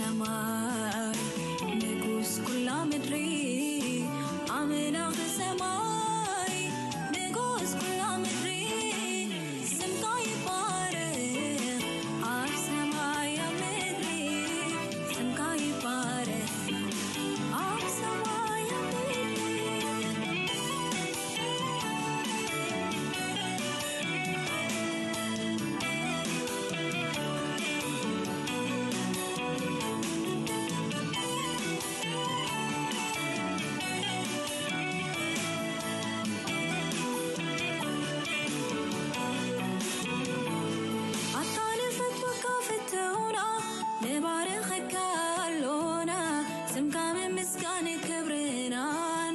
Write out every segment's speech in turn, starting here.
ሰማይ ንጉስ ኩላ ምድሪ ኣምላኽ ሰማይ ንጉስ ኩላ ምድሪ ስምካ ይባረኽ ኣብ ሰማይ ኣብ ምድሪ ስምካ ይባረኽ ኣብ ሰማይ ኣብ ምድሪ ኣታ ንፈትወካ ፍትውና ንባርኸካ ኣሎና ስምካ ምምስጋን ክብርና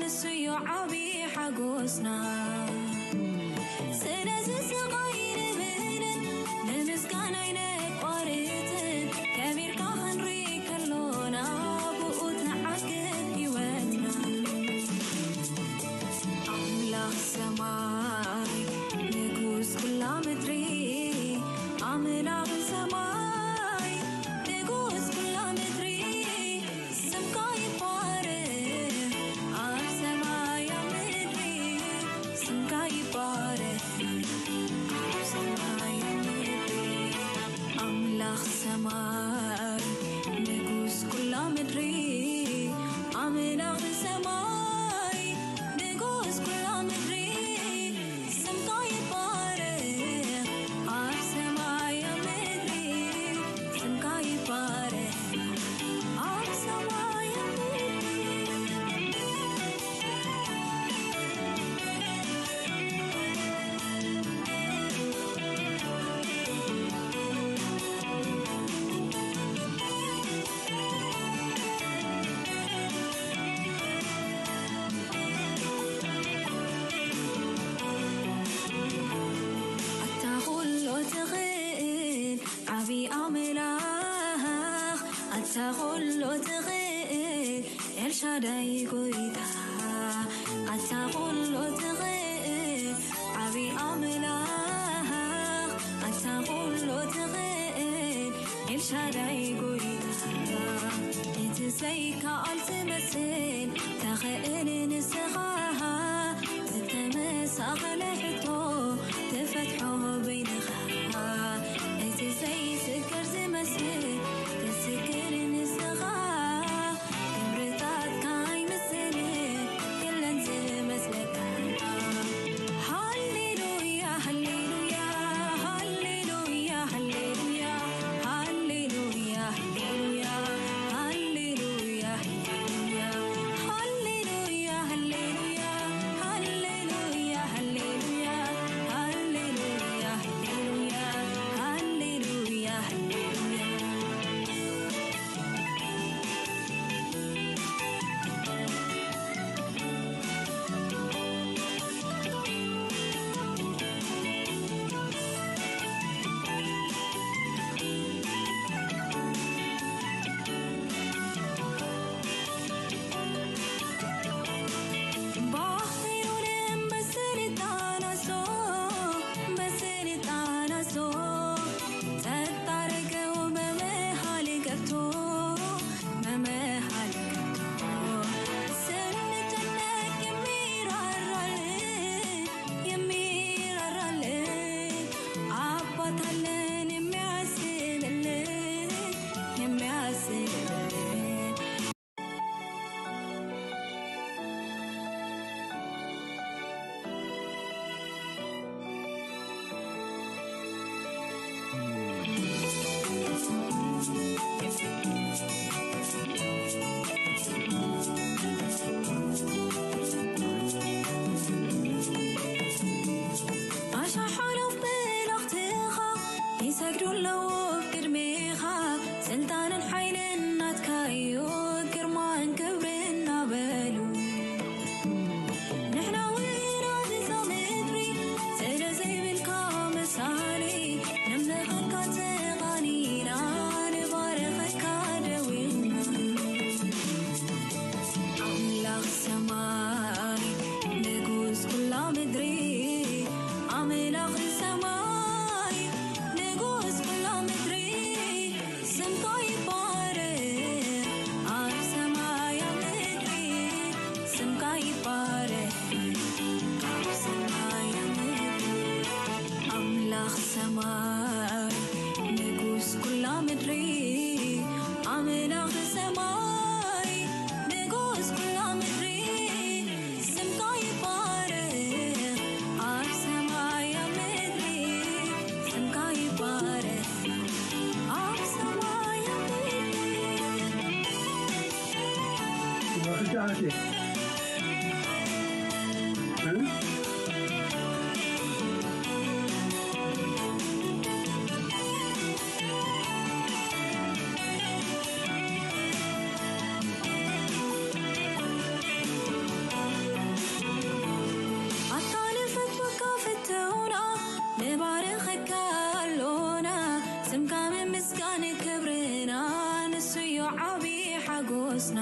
ንሱዮ ዓቢ ሓጎስና ስለዚ ስቓይ ንብህልን ንምስጋና ኣይነቋርጽን ከቢርካ ክንርኢ ከሎና ብኡ ትዓግብ ህይወትና ኣምላኽ ሰማይ ንጉስ ኩላ ምድሪ ኣምላኽ ሰማይ ንጉስ ኩላ ምድሪ ስምካ ይባረኽ ኣብ ሰማይ ኣብ ምድሪ ስምካ ይባረኽ ኣብ ሰማይ ኣብ ምድሪ ኣምላኽ ሰማይ ንጉስ ኩላ ምድሪ ኣምላኽ ሰማይ ንጉስ ኩላ ምድሪ ስምካ ይባረኽ ኣብ ሰማይ ኣብ ምድሪ ስምካ ይባረኽ ኣብ ሰማይ ኣብ ምድሪ ኣታ ኩሉ ትኽእል ዓቢ ኣምላኽ ኣታ ኩሉ ትኽእል ኤልሻዳይ ጎይታ ኣታ ኩሉ ትኽእል ዓቢ ኣምላኽ ኣታ ኩሉ ትኽእል ኤልሻዳይ ጎይታ እቲ ዘይከኣል ትመስል ተኽእል ንስኻ ዝተመሳኸለ ሕቶ ትፈትሖ በይንኻ እቲ ዘይስገር ዝመስል ትስገር ንስኻ ክብርታትካ ኣይምስልን የለን ዝመስለካ ሃሌሉያ ሃሌሉያ ሃሌሉያ ሃሌሉያ ሃሌሉያ ሃሌሉያ ሃሌሉያ ሃሌሉያ ሃሌሉያ ሃሌሉያ ሃሌሉያ ሃሌሉያ ሃሌሉያ ሃሌሉያ ኣሻሓላፍ መላእኽትኻ ይሰግዱ ኣለዉ ቅድሜኻ ስልጣንን ሓይልን ናትካ እዩ ግርማን ክብርን እናበሉ ንሕና እውን ኣብዚ ምድሪ ስለ ዘይብልካ ምሳሌ ንምኻንካ ተቓኒና ንባርኸካ ደዊና ኣምላኽ ሰማይ ንጉስ ኩላ ምድሪ ኣምላኽ ሰማይ ንጉስ ኩላ ምድሪ ስምካ ይባረክ ክልተ ዓመት እየ። እ? ኣታ ንፈትወካ ፍትውና፣ ንባርኸካ ኣሎና። ስምካ ምምስጋን ክብርና፣ ንሱዮ ዓቢ ሓጎስና።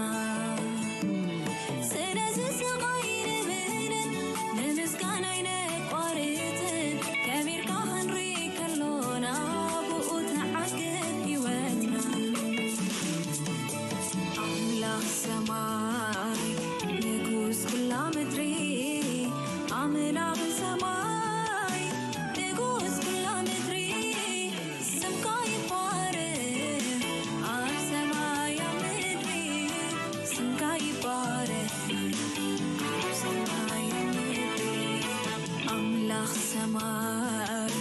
ስለዚ ስቓይ ንብህልን፣ ንምስጋና ኣይነቋርጽን። ከቢርካ ክንርኢ ከሎና፣ ብኡ ትዓግብ ህይወትና። ኣምላኽ ሰማይ፣ ንጉስ ኩላ ምድሪ፣ ኣምላኽ ሰማይ፣ ንጉስ ኩላ ምድሪ፣ ስምካ ይባረኽ። ኣብ ሰማይ ኣብ ምድሪ፣ ስምካ ይባረኽ። ኣብ ሰማይ ኣብ ምድሪ፣ ኣምላኽ ሰማይ፣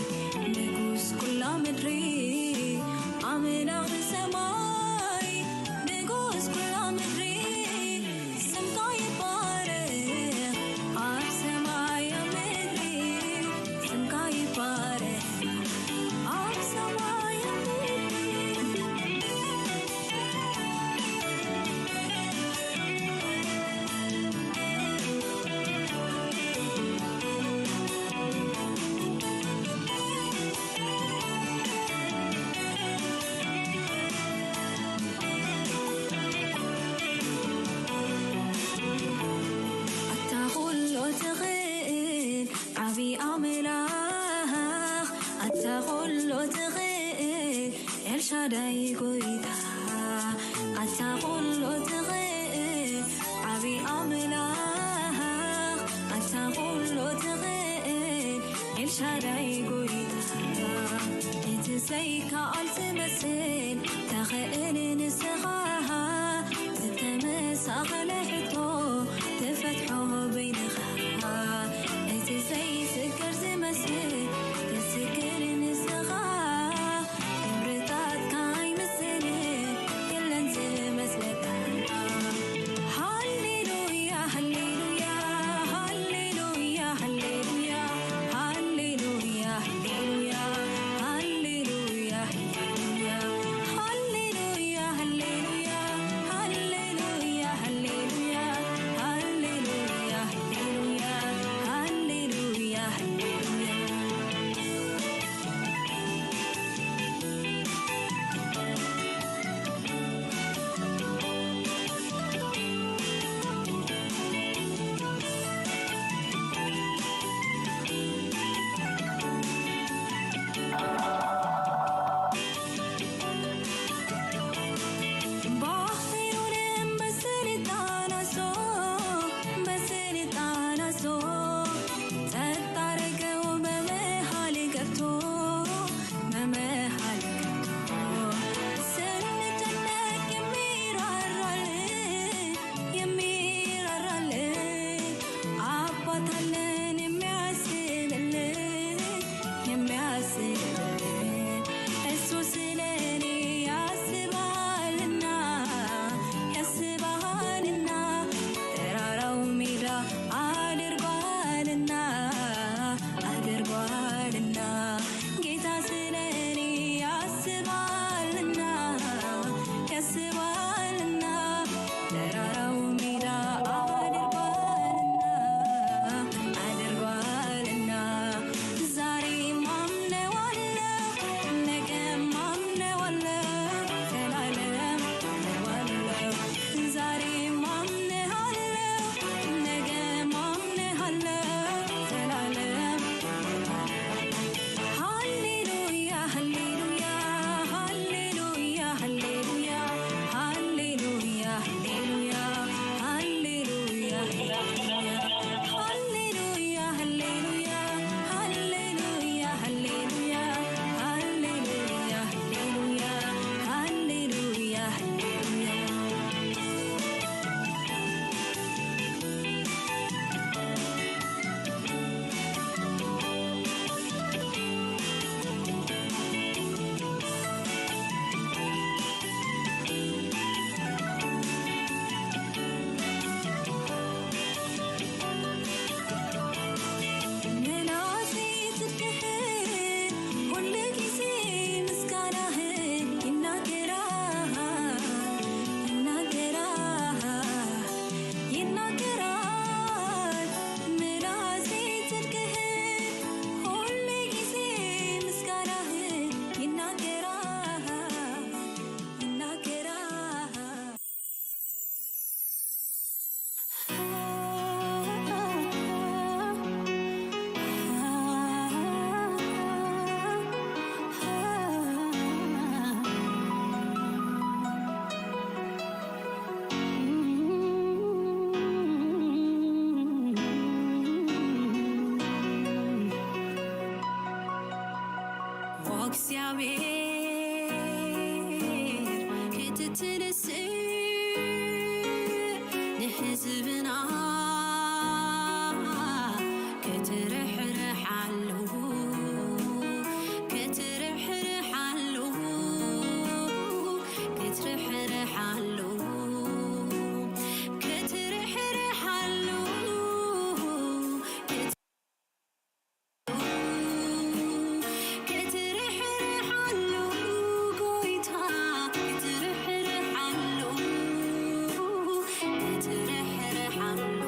ንህዝብና ክትርሕርሓሉ፣ ክትርሕርሓሉ፣ ክትርሕርሓሉ፣ ክትርሕርሓሉ፣ ክትርሕርሓሉ፣ ጎይታ፣ ክትርሕርሓሉ፣ ክትርሕርሓሉ።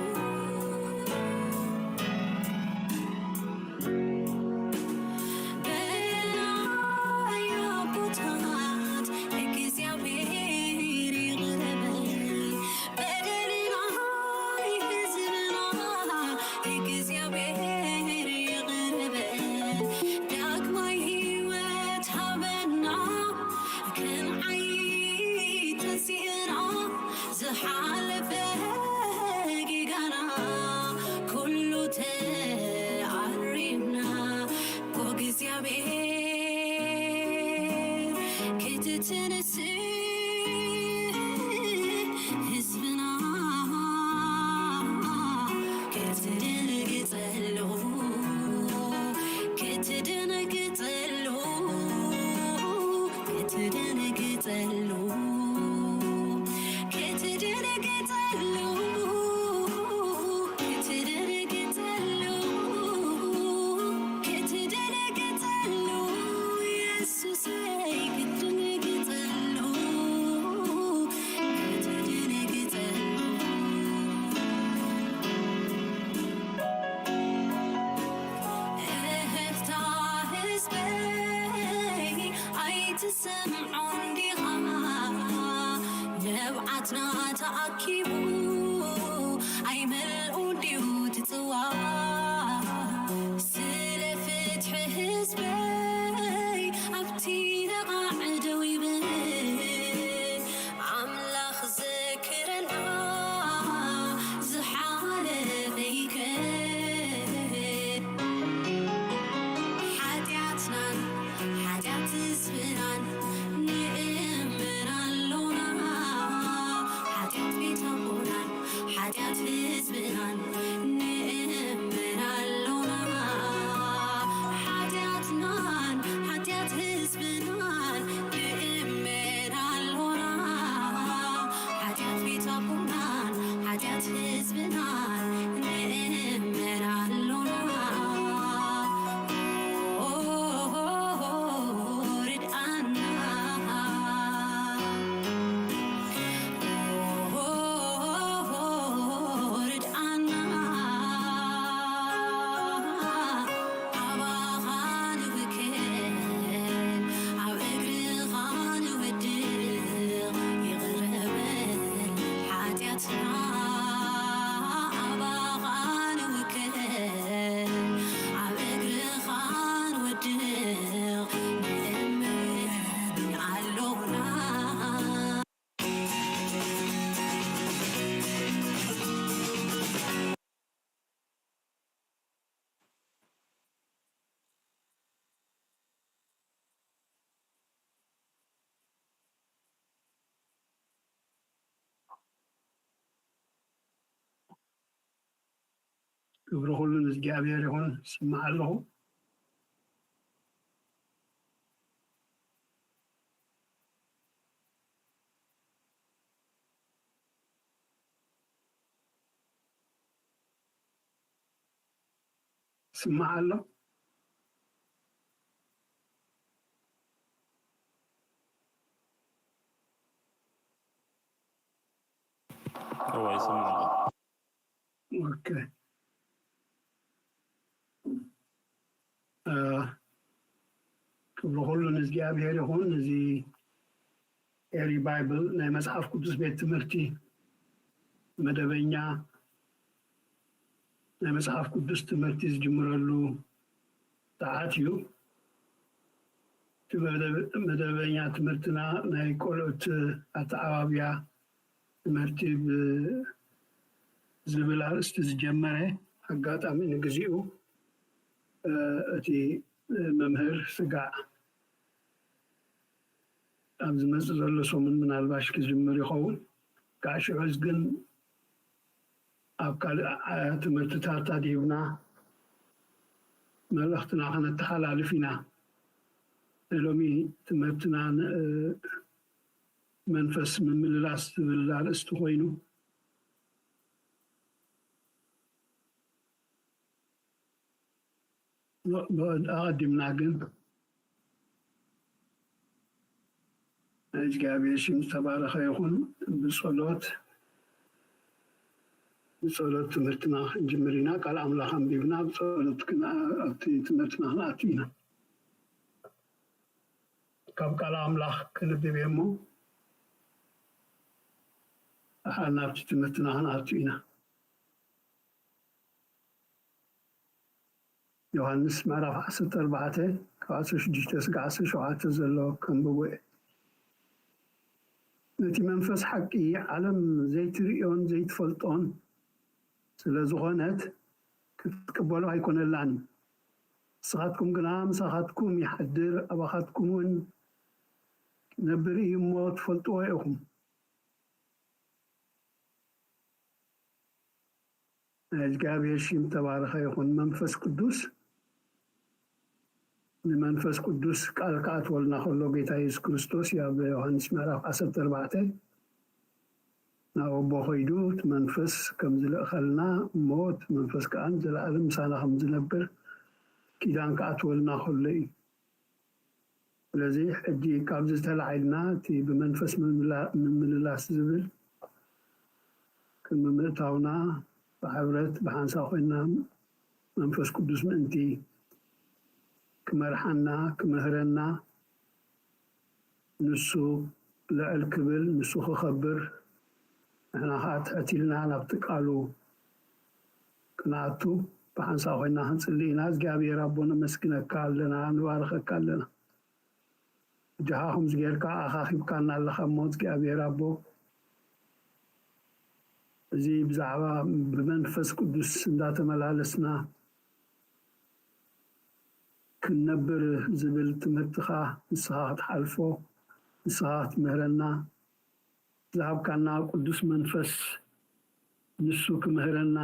በላያ ቦታት እግዚኣብሔር ይቕረ በል። በደልና ህዝብና እግዚኣብሔር ይቕረ በል። ዳግማይ ህይወት ሃበና፣ ክንዓይ ተሲእና፣ ዝሓለፈ ጌጋና ኩሉ ተኣሪምና፣ ብእግዚኣብሔር ክትትንስእ ህዝብና ክትደንግጸሉ፣ ክትደንግጸሉ፣ ክትደንግጸሉ፣ ክትደንግጸሉ፣ ክትደንግጸሉ፣ ክትደንግጸሉ፣ የሱሰይ ክትደንግጸሉ፣ ክትደንግጸሉ። እህታ ህዝበይ ኣይትሰምዖን ዲኻ? ንብዓትና ተኣኪቡ ኣይመልኡ ድዩ ትጽዋ? ስለ ፍትሒ ህዝበይ ኣብቲ ነቓዕ ደው ይብል። ኣምላኽ ዘክረና ዝሓለፈ ይከ ሓጢኣትናን ሓጢኣት ህዝብናን ንእመን ኣሎና። ሓጢኣት ቤት ኣቦናን ሓጢኣት ህዝብናን ንእመን ኣሎና። ሓጢኣትናን ሓጢኣት ህዝብናን ንእመን ኣሎና። ሓጢኣት ቤት ኣቦናን ሓጢኣት ህዝብናን ንእመን ኣሎና። ኦ፣ ርድኣና። ርድኣና፣ ኣባኻ ንውከል፣ ኣብ እግርኻ ንወድቕ፣ ይቕረ በል ሓጢኣትና። ኣባኻ ንውከል፣ ኣብ እግርኻ ንወድቕ፣ ንእመን ኣሎና። ክብሪ ኩሉ ንእግዚኣብሔር ይኹን። ስማዕ ኣለኹ። ስማዕ ኣሎ። እወ፣ ይስማዕ ኣሎ። ኦኬ። እ፣ ክብሪ ኩሉ ንእግዚኣብሔር ይኹን። እዚ ኤሪ ባይብል ናይ መጽሓፍ ቅዱስ ቤት ትምህርቲ መደበኛ ናይ መጽሓፍ ቅዱስ ትምህርቲ ዝጅምረሉ ሰዓት እዩ። እቲ መደብ-፣ መደበኛ ትምህርትና ናይ ቆልዑት ኣተዓባብያ ትምህርቲ ብዝብል ኣርእስቲ ዝጀመረ፣ ኣጋጣሚ ንግዚኡ፣ እ፣ እቲ መምህር ስጋዕ ኣብ ዝመጽእ ዘሎ ሰሙን ምናልባሽ ክጅምር ይኸውን። ካብ ሽዑ ግን ኣብ ካልእ ዓ- ትምህርትታት ኣድሂብና መልእኽትና ከነተሓላልፍ ኢና። ናይ ሎሚ ትምህርትና ን- መንፈስ ምምልላስ ዝብል ኣርእስቲ ኮይኑ፣ ኣቐዲምና ግን እግዚኣብሔር ሽም ዝተባረኸ ይኹን። ብጸሎት ብጸሎት ትምህርትና ክንጅምር ኢና። ቃል ኣምላኽ ኣንቢብና ብጸሎት ክን- ኣብቲ ትምህርትና ክንኣቱ ኢና። ካብ ቃል ኣምላኽ ክንብብ እየ እሞ፣ ደሓር ናብቲ ትምህርትና ክንኣቱ ኢና። ዮሃንስ ምዕራፍ ዓሰርተ ኣርባዕተ ካብ ዓሰርተ ሽዱሽተ ስጋዕ ዓሰርተ ሸውዓተ ዘሎ ከንብቦ እየ። ነቲ መንፈስ ሓቂ ዓለም ዘይትርእዮን ዘይትፈልጦን ስለ ዝኾነት ክትቅበሎ ኣይኮነላን እዩ። ንስኻትኩም ግና ምሳኻትኩም ይሓድር፣ ኣባኻትኩም እውን ነብር እዩ እሞ ትፈልጥዎ ኢኹም። ናይ እግዚኣብሔር ሽም ተባረኸ ይኹን። መንፈስ ቅዱስ ንመንፈስ ቅዱስ ቃል ክኣትወልና ከሎ ጌታ የሱስ ክርስቶስ እዩ ኣብ ዮሃንስ ምዕራፍ ዓሰርተ ኣርባዕተ ናብ ኣቦ ኸይዱ እቲ መንፈስ ከም ዝልእኸልና እሞ እቲ መንፈስ ከዓ ንዘለኣለም ምሳና ከም ዝነብር ኪዳን ክኣትወልና ከሎ እዩ። ስለዚ ሕጂ ካብዚ ተላዒልና እቲ ብመንፈስ ምምላ- ምምልላስ ዝብል ቅድሚ ምእታውና ብሕብረት ብሓንሳብ ኮይና መንፈስ ቅዱስ ምእንቲ ክመርሓና ክምህረና ንሱ ልዕል ክብል ንሱ ክኸብር ንሕና ከዓ ትሕት ኢልና ናብቲ ቃሉ ክንኣቱ ብሓንሳብ ኮይና ክንፅሊ ኢና። እግዚኣብሔር ኣቦ ነመስግነካ ኣለና፣ ንባርኸካ ኣለና። እጃኻ ከምዚ ጌርካ ኣኻኺብካና ኣለኻ እሞ እግዚኣብሔር ኣቦ እዚ ብዛዕባ ብመንፈስ ቅዱስ እንዳተመላለስና ክንነብር ዝብል ትምህርትኻ ንስኻ ክትሓልፎ ንስኻ ክትምህረና ዝሃብካና ቅዱስ መንፈስ ንሱ ክምህረና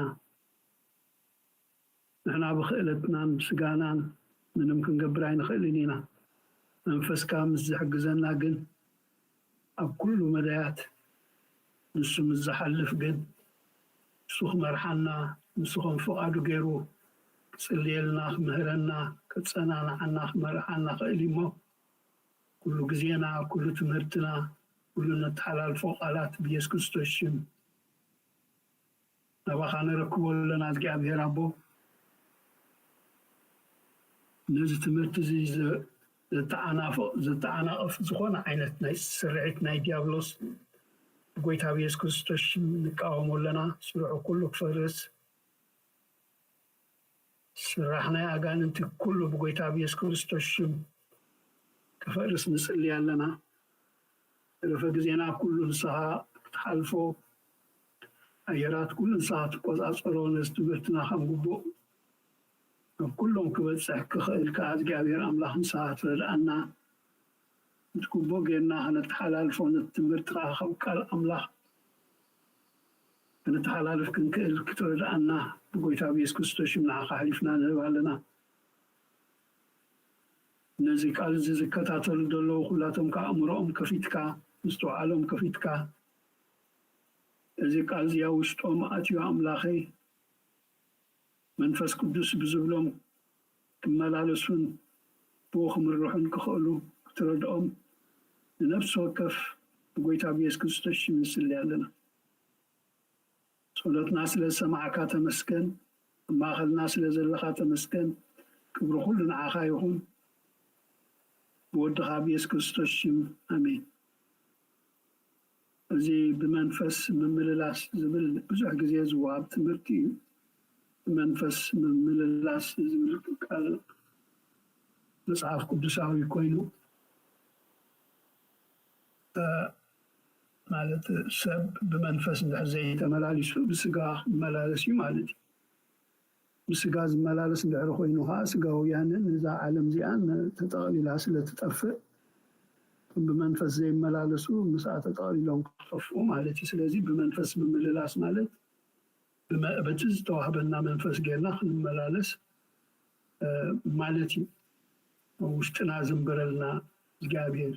ንሕና ብክእለትናን ብስጋናን ምንም ክንገብር ኣይንኽእልን ኢና። መንፈስካ ምስ ዝሕግዘና ግን ኣብ ኩሉ መዳያት ንሱ ምስ ዝሓልፍ ግን ንሱ ክመርሓና ንሱ ከም ፍቓዱ ገይሩ ክጽልየልና ክምህረና ክጸናንዓና ክመርሓና ክእል እሞ ኩሉ ግዜና ኩሉ ትምህርትና ኩሉ ነተሓላልፎ ቃላት ብየሱስ ክርስቶስ ሽም ናባኻ ነረክቦ ኣለና እግዚኣብሔር ኣቦ ነዚ ትምህርቲ እዚ ዘተዓናፍቕ ዘተዓናቕፍ ዝኾነ ዓይነት ናይ ስርዒት ናይ ዲያብሎስ ብጎይታ ብየሱስ ክርስቶስ ሽም ንቃወሞ ኣለና። ስርሑ ኩሉ ክፈርስ ስራሕ ናይ ኣጋንንቲ ኩሉ ብጎይታ ብየሱስ ክርስቶስ ሽም ክፈርስ ንጽሊ ኣለና። ተረፈ ግዜና ኩሉ ንስኻ ክትሓልፎ ኣየራት ኩሉ ንስኻ ትቆጻጸሮ ነዚ ትምህርትና ከም ግቡእ ኣብ ኩሎም ክበጽሕ ክኽእል ከዓ እግዚኣብሔር ኣምላኽ ንስኻ ትረድኣና እቲ ግቡእ ጌርና ከነተሓላልፎ ነቲ ትምህርቲ ከዓ ካብ ቃል ኣምላኽ ከነተሓላልፍ ክንክእል ክትረድኣና ብጎይታ ብየሱስ ክርስቶስ ሽም ንዓኻ ኣሕሊፍና ንህብ ኣለና። ነዚ ቃል እዚ ዝከታተሉ ዘለዉ ኩላቶም ከዓ ኣእምሮኦም ከፊትካ ምስትውዓሎም ከፊትካ እዚ ቃል እዚ ኣብ ውሽጦም ኣትዩ ኣምላኸይ መንፈስ ቅዱስ ብዝብሎም ክመላለሱን ብኡ ክምርሑን ክኽእሉ ክትረድኦም ንነፍሲ ወከፍ ብጎይታ ብየሱስ ክርስቶስ ሽም ንስሊ ኣለና። ጸሎትና ስለ ዝሰማዕካ ተመስገን። ኣብ ማእኸልና ስለ ዘለኻ ተመስገን። ክብሪ ኩሉ ንዓኻ ይኹን። ብወድኻ ብየሱስ ክርስቶስ ሽም ኣሜን። እዚ ብመንፈስ ምምልላስ ዝብል ብዙሕ ግዜ ዝወሃብ ትምህርቲ እዩ። ብመንፈስ ምምልላስ ዝብል ቃል መጽሓፍ ቅዱሳዊ ኮይኑ ማለት ሰብ ብመንፈስ እንድሕር ዘይተመላሊሱ ብስጋ ክመላለስ እዩ ማለት እዩ። ብስጋ ዝመላለስ እንድሕር ኮይኑ ከዓ ስጋውያንን እዛ ዓለም እዚኣን ተጠቕሊላ ስለ ትጠፍእ ብመንፈስ ዘይመላለሱ ምስኣ ተጠቕሊሎም ክጠፍኡ ማለት እዩ። ስለዚ ብመንፈስ ምምልላስ ማለት ብመ- በቲ ዝተዋህበና መንፈስ ጌርና ክንመላለስ እ፣ ማለት እዩ። ውሽጥና ዘንበረልና እግዚኣብሔር።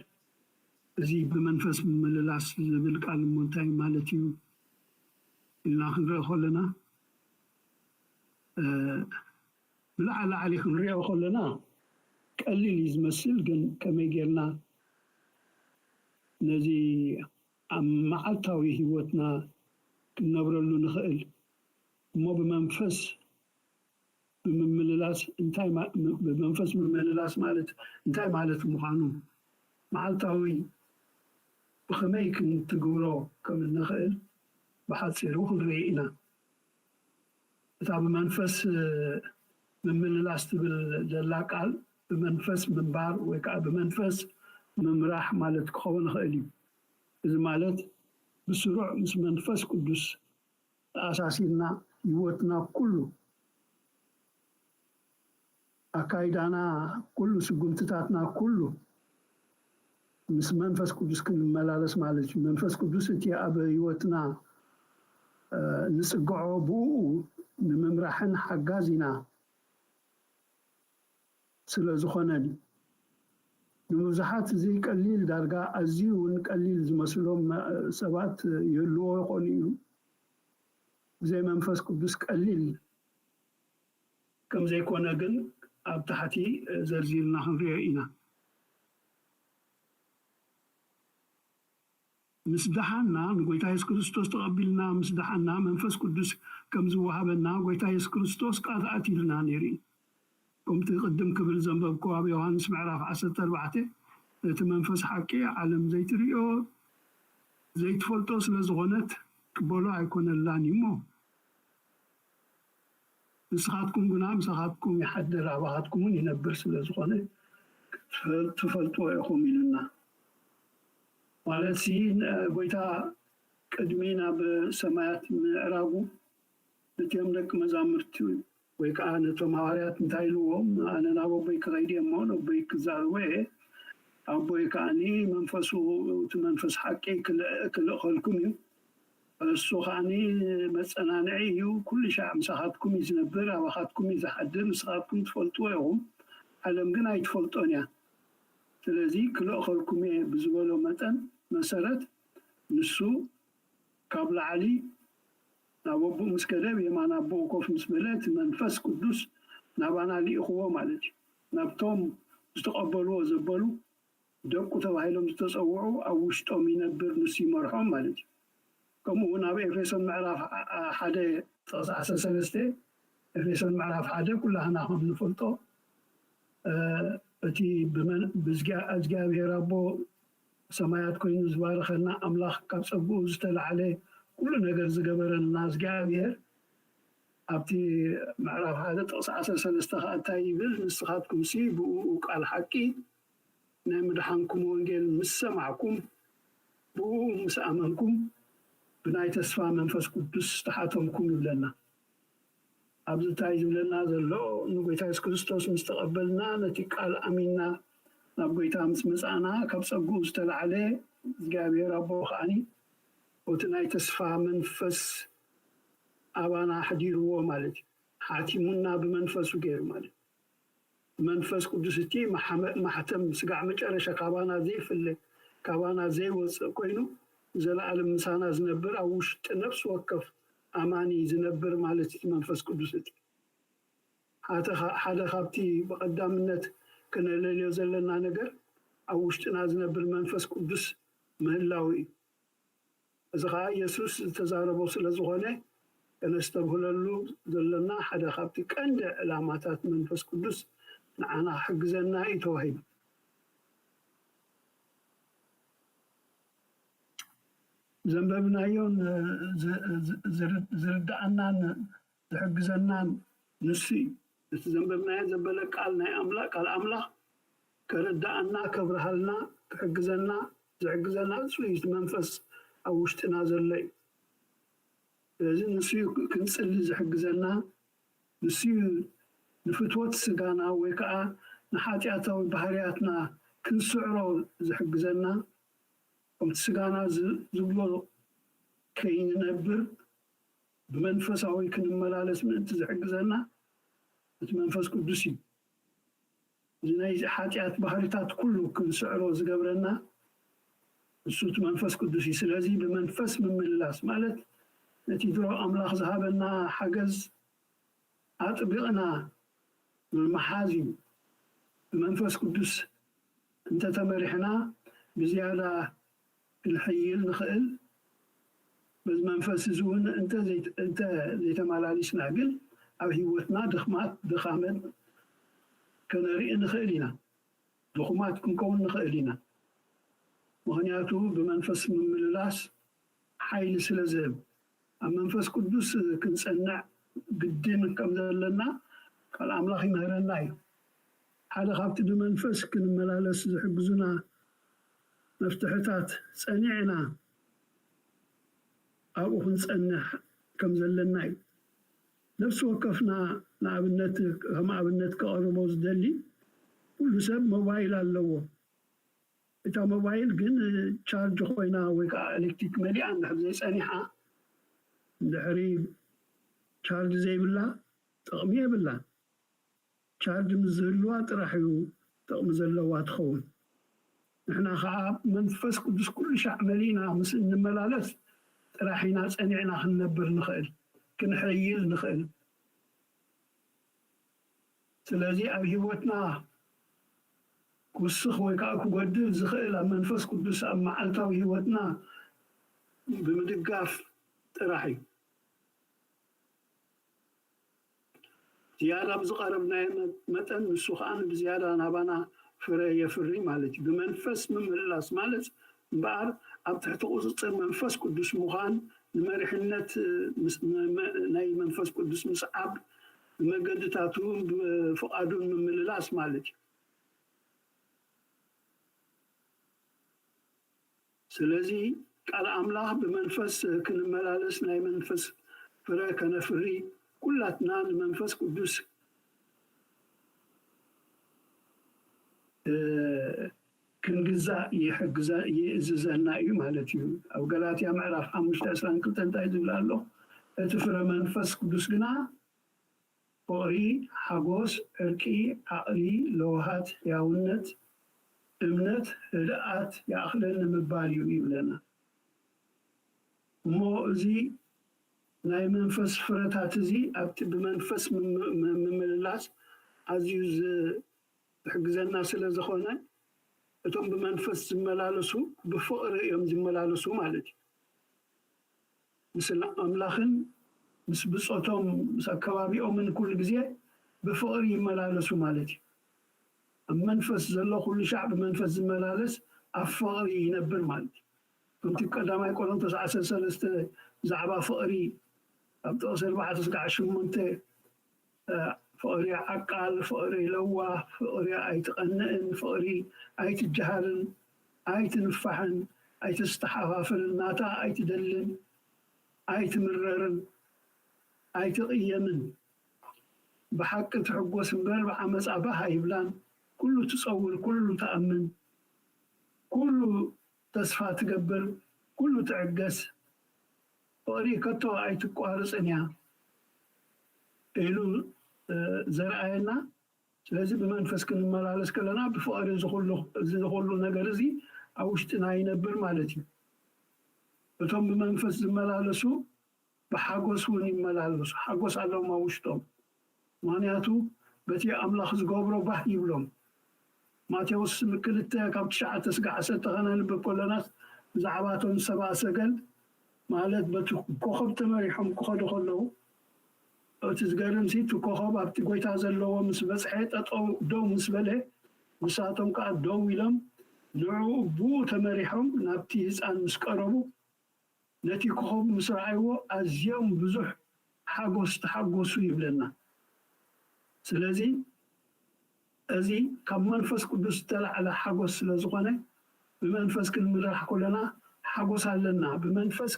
እዚ ብመንፈስ ምምልላስ ዝብል ቃል እሞ እንታይ ማለት እዩ ኢልና ክንርኢ ከለና እ፣ ብላዕሊ ላዕሊ ክንሪኦ ከለና ቀሊል እዩ ዝመስል፣ ግን ከመይ ጌርና ነዚ ኣብ መዓልታዊ ህይወትና ክንነብረሉ ንኽእል እሞ ብመንፈስ ብምምልላስ እንታይ ማ- ብመንፈስ ምምልላስ ማለት እንታይ ማለት ምዃኑ መዓልታዊ ብኸመይ ክንትግብሮ ከም እንኽእል ብሓፂሩ ክንርኢ ኢና። እታ ብመንፈስ እ፣ ምምልላስ ትብል ዘላ ቃል ብመንፈስ ምንባር ወይ ከዓ ብመንፈስ ምምራሕ ማለት ክኸውን ይኽእል እዩ። እዚ ማለት ብስሩዕ ምስ መንፈስ ቅዱስ ተኣሳሲርና ህይወትና ኩሉ ኣካይዳና ኩሉ ስጉምትታትና ኩሉ ምስ መንፈስ ቅዱስ ክንመላለስ ማለት እዩ። መንፈስ ቅዱስ እቲ ኣብ ህይወትና እ፣ ንጽግዖ ብኡ ንምምራሕን ሓጋዚና ስለ ዝኾነን እዩ። ንምብዙሓት እዚ ቀሊል ዳርጋ ኣዝዩ እውን ቀሊል ዝመስሎም እ፣ ሰባት ይህልዎ ይኾኑ እዩ። ብዘይ መንፈስ ቅዱስ ቀሊል ከም ዘይኮነ ግን ኣብ ታሕቲ እ፣ ዘርዚርና ክንሪኦ ኢና። ምስ ደሓና ንጎይታ የሱስ ክርስቶስ ተቐቢልና ምስ ደሓና መንፈስ ቅዱስ ከም ዝወሃበና ጎይታ የሱስ ክርስቶስ ቃል ኣትዩልና ነይሩ እዩ። ከምቲ ቅድም ክብል ዘንበብኩ ኣብ ዮሃንስ ምዕራፍ ዓሰርተ ኣርባዕተ ነቲ መንፈስ ሓቂ ዓለም ዘይትርእዮ ዘይትፈልጦ ስለ ዝኾነት ቅበሎ ኣይኮነላን እዩ እሞ ንስኻትኩም ግና ምሳኻትኩም ይሓድር ኣባኻትኩምን ይነብር ስለ ዝኾነ ትፈልጥዎ ኢኹም ኢሉና። ማለት ሲ ጎይታ ቅድሚ ናብ ሰማያት ምዕራጉ ነቲኦም ደቂ መዛምርቲ ወይ ከዓ ነቶም ሃዋርያት እንታይ ኢልዎም ኣነ ናብ ኣቦይ ክኸይድ እየ እሞ ነቦይ ክዛረቦ እየ ኣቦይ ከዓኒ መንፈሱ እቲ መንፈስ ሓቂ ክልእኸልኩም እዩ እሱ ከዓኒ መፀናንዒ እዩ ኩሉ ሻዕ ምሳኻትኩም እዩ ዝነብር ኣባኻትኩም እዩ ዝሓድር ንስኻትኩም ትፈልጥዎ ኢኹም ዓለም ግን ኣይትፈልጦን እያ ስለዚ ክልእኸልኩም እየ ብዝበሎ መጠን መሰረት ንሱ ካብ ላዕሊ ናብ ኣቦኡ ምስ ከደ ብየማን ኣቦኡ ኮፍ ምስ በለ እቲ መንፈስ ቅዱስ ናባና ልኢኽዎ ማለት እዩ ናብቶም ዝተቐበልዎ ዘበሉ ደቁ ተባሂሎም ዝተፀውዑ ኣብ ውሽጦም ይነብር ንሱ ይመርሖም ማለት እዩ ከምኡ እውን ኣብ ኤፌሶን ምዕራፍ ሓደ ጥቕስ ዓሰርተ ሰለስተ ኤፌሶን ምዕራፍ ሓደ ኩላህና ከም ንፈልጦ እቲ ብእግዚኣብሔር ኣቦ ሰማያት ኮይኑ ዝባረኸና ኣምላኽ ካብ ፀግኡ ዝተላዕለ ኩሉ ነገር ዝገበረልና እግዚኣብሔር ኣብቲ ምዕራፍ ሓደ ጥቕሲ ዓሰርተ ሰለስተ ከዓ እንታይ ይብል ንስኻትኩም ሲ ብኡ ቃል ሓቂ ናይ ምድሓንኩም ወንጌል ምስ ሰማዕኩም ብኡ ምስ ኣመንኩም ብናይ ተስፋ መንፈስ ቅዱስ ዝተሓተምኩም ይብለና ኣብዚ እንታይ ዝብለና ዘሎ ንጎይታ የሱስ ክርስቶስ ምስ ተቐበልና ነቲ ቃል ኣሚንና ናብ ጎይታ ምስ መፃእና ካብ ፀግኡ ዝተላዕለ እግዚኣብሔር ኣቦ ከዓኒ እቲ ናይ ተስፋ መንፈስ ኣባና ኣሕዲርዎ ማለት እዩ ሓቲሙና ብመንፈሱ ገይሩ ማለት መንፈስ ቅዱስ እቲ ማሕተም ስጋዕ መጨረሻ ካባና ዘይፍለ ካባና ዘይወፅእ ኮይኑ ዘለኣለም ምሳና ዝነብር ኣብ ውሽጢ ነፍሲ ወከፍ ኣማኒ ዝነብር ማለት እቲ መንፈስ ቅዱስ እቲ ሓደ ካብቲ ብቐዳምነት ክነለልዮ ዘለና ነገር ኣብ ውሽጥና ዝነብር መንፈስ ቅዱስ ምህላው እዩ እዚ ከዓ የሱስ ዝተዛረቦ ስለ ዝኾነ ከነስተብህለሉ ዘለና ሓደ ካብቲ ቀንዲ ዕላማታት መንፈስ ቅዱስ ንዓና ክሕግዘና እዩ ተዋሂቡ ዘንበብናዮን ዝርድኣናን ዝሕግዘናን ንሱ እዩ። እቲ ዘንበብናዮ ዘበለ ቃል ናይ ኣምላኽ ቃል ኣምላኽ ከረድኣና ከብርሃልና ክሕግዘና ዝሕግዘና ንሱ እዩ። እቲ መንፈስ ኣብ ውሽጥና ዘሎ እዩ። ስለዚ ንሱ እዩ ክንጽሊ ዝሕግዘና። ንሱ እዩ ንፍትወት ስጋና ወይ ከዓ ንሓጢኣታዊ ባህርያትና ክንስዕሮ ዝሕግዘና፣ ከምቲ ስጋና ዝ- ዝብሎ ከይንነብር ብመንፈሳዊ ክንመላለስ ምእንቲ ዝሕግዘና እቲ መንፈስ ቅዱስ እዩ። እዚ ናይ ሓጢኣት ባህሪታት ኩሉ ክንስዕሮ ዝገብረና እሱ እቲ መንፈስ ቅዱስ እዩ። ስለዚ ብመንፈስ ምምልላስ ማለት ነቲ ድሮ ኣምላኽ ዝሃበና ሓገዝ ኣጥቢቕና ምምሓዝ እዩ። ብመንፈስ ቅዱስ እንተተመሪሕና ብዝያዳ ክንሕይል ንኽእል። በዚ መንፈስ እዚ እውን እንተ ዘይተመላሊስና ግን ኣብ ህይወትና ድኽማት ድኻመት ከነርኢ ንኽእል ኢና። ድኹማት ክንከውን ንኽእል ኢና። ምኽንያቱ ብመንፈስ ምምልላስ ሓይሊ ስለ ዝህብ ኣብ መንፈስ ቅዱስ ክንጸንዕ ግድን ከም ዘለና ቃል ኣምላኽ ይምህረና እዩ። ሓደ ካብቲ ብመንፈስ ክንመላለስ ዝሕግዙና መፍትሕታት ጸኒዕና ኣብኡ ክንጸንሕ ከም ዘለና እዩ። ነፍሲ ወከፍና ንኣብነት ከም ኣብነት ከቐርቦ ዝደሊ ኩሉ ሰብ ሞባይል ኣለዎ። እታ ሞባይል ግን ቻርጅ ኮይና ወይ ከዓ ኤሌክትሪክ መሊኣ እንድሕር ዘይፀኒሓ እንድሕሪ ቻርጅ ዘይብላ ጥቕሚ የብላን። ቻርጅ ምስ ዝህልዋ ጥራሕ እዩ ጥቕሚ ዘለዋ ትኸውን። ንሕና ከዓ መንፈስ ቅዱስ ኩሉ ሻዕ መሊእና ምስ እንመላለስ ጥራሕ ኢና ፀኒዕና ክንነብር ንኽእል፣ ክንሕይል ንኽእል። ስለዚ ኣብ ህይወትና ክውስኽ ወይ ከዓ ክጎድል ዝኽእል ኣብ መንፈስ ቅዱስ ኣብ መዓልታዊ ህይወትና ብምድጋፍ ጥራሕ እዩ። ዝያዳ ብዝቐረብናዮ መጠን ንሱ ከዓ ብዝያዳ ናባና ፍረ የፍሪ ማለት እዩ። ብመንፈስ ምምልላስ ማለት እምበኣር ኣብ ትሕቲ ቁፅፅር መንፈስ ቅዱስ ምዃን፣ ንመሪሕነት ናይ መንፈስ ቅዱስ ምስዓብ፣ ብመገድታቱ ብፍቓዱን ምምልላስ ማለት እዩ። ስለዚ ቃል ኣምላኽ ብመንፈስ ክንመላለስ ናይ መንፈስ ፍረ ከነፍሪ ኩላትና ንመንፈስ ቅዱስ ክንግዛእ ይእዝዘና እዩ ማለት እዩ። ኣብ ገላትያ ምዕራፍ ሓሙሽተ ዕስራን ክልተን እንታይ ዝብል ኣሎ? እቲ ፍረ መንፈስ ቅዱስ ግና ፍቕሪ፣ ሓጎስ፣ ዕርቂ፣ ዓቕሊ፣ ለውሃት፣ ሕያውነት፣ እምነት፣ ህድኣት ይኣኽለኒ ምባል እዩ ይብለና። እሞ እዚ ናይ መንፈስ ፍረታት እዚ ኣብቲ ብመንፈስ ምምልላስ ኣዝዩ ዝሕግዘና ስለ ዝኾነ እቶም ብመንፈስ ዝመላለሱ ብፍቕሪ እዮም ዝመላለሱ ማለት እዩ። ምስ ኣምላኽን ምስ ብጾቶም ምስ ኣከባቢኦምን ኩሉ ግዜ ብፍቕሪ ይመላለሱ ማለት እዩ። ኣብ መንፈስ ዘሎ ኩሉ ሻዕ ብመንፈስ ዝመላለስ ኣብ ፍቕሪ ይነብር ማለት እዩ። ከምቲ ቀዳማይ ቆሮንቶስ ዓሰርተ ሰለስተ ብዛዕባ ፍቕሪ ኣብ ጥቕሲ ኣርባዕተ ስጋዕ ሸሞንተ ፍቕሪ ዓቃል፣ ፍቕሪ ለዋህ፣ ፍቕሪ ኣይትቐንእን፣ ፍቕሪ ኣይትጀሃርን፣ ኣይትንፋሕን፣ ኣይተስተሓፋፍርን፣ ናታ ኣይትደልን፣ ኣይትምረርን፣ ኣይትቕየምን፣ ብሓቂ ትሕጎስ እምበር ብዓመፃ ባህ ኣይብላን፣ ኩሉ ትፀውር፣ ኩሉ ትኣምን፣ ኩሉ ተስፋ ትገብር፣ ኩሉ ትዕገስ፣ ፍቕሪ ከቶ ኣይትቋርፅን እያ ኢሉ ዘርኣየና። ስለዚ ብመንፈስ ክንመላለስ ከለና ብፍቕሪ እዚ ኩሉ ነገር እዚ ኣብ ውሽጥና ይነብር ማለት እዩ። እቶም ብመንፈስ ዝመላለሱ ብሓጎስ እውን ይመላለሱ። ሓጎስ ኣለዎም ኣብ ውሽጦም። ምኽንያቱ በቲ ኣምላኽ ዝገብሮ ባህ ይብሎም። ማቴዎስ ክልተ ካብ ትሽዓተ ስጋዕ ዓሰርተ ከነንብብ ከለናስ ብዛዕባ እቶም ሰብኣ ሰገል ማለት በቲ ኮኸብ ተመሪሖም ክኸዱ ከለዉ እቲ ዝገርምሲ እቲ ኮኸብ ኣብቲ ጎይታ ዘለዎ ምስ በፅሐ ጠጠው ደው ምስ በለ ንሳቶም ከዓ ደው ኢሎም ንዕኡ ብኡ ተመሪሖም ናብቲ ህፃን ምስ ቀረቡ ነቲ ኮኸብ ምስ ረኣይዎ ኣዝዮም ብዙሕ ሓጎስ ተሓጎሱ ይብለና። ስለዚ እዚ ካብ መንፈስ ቅዱስ ዝተላዕለ ሓጎስ ስለ ዝኾነ ብመንፈስ ክንምራሕ ከለና ሓጎስ ኣለና። ብመንፈስ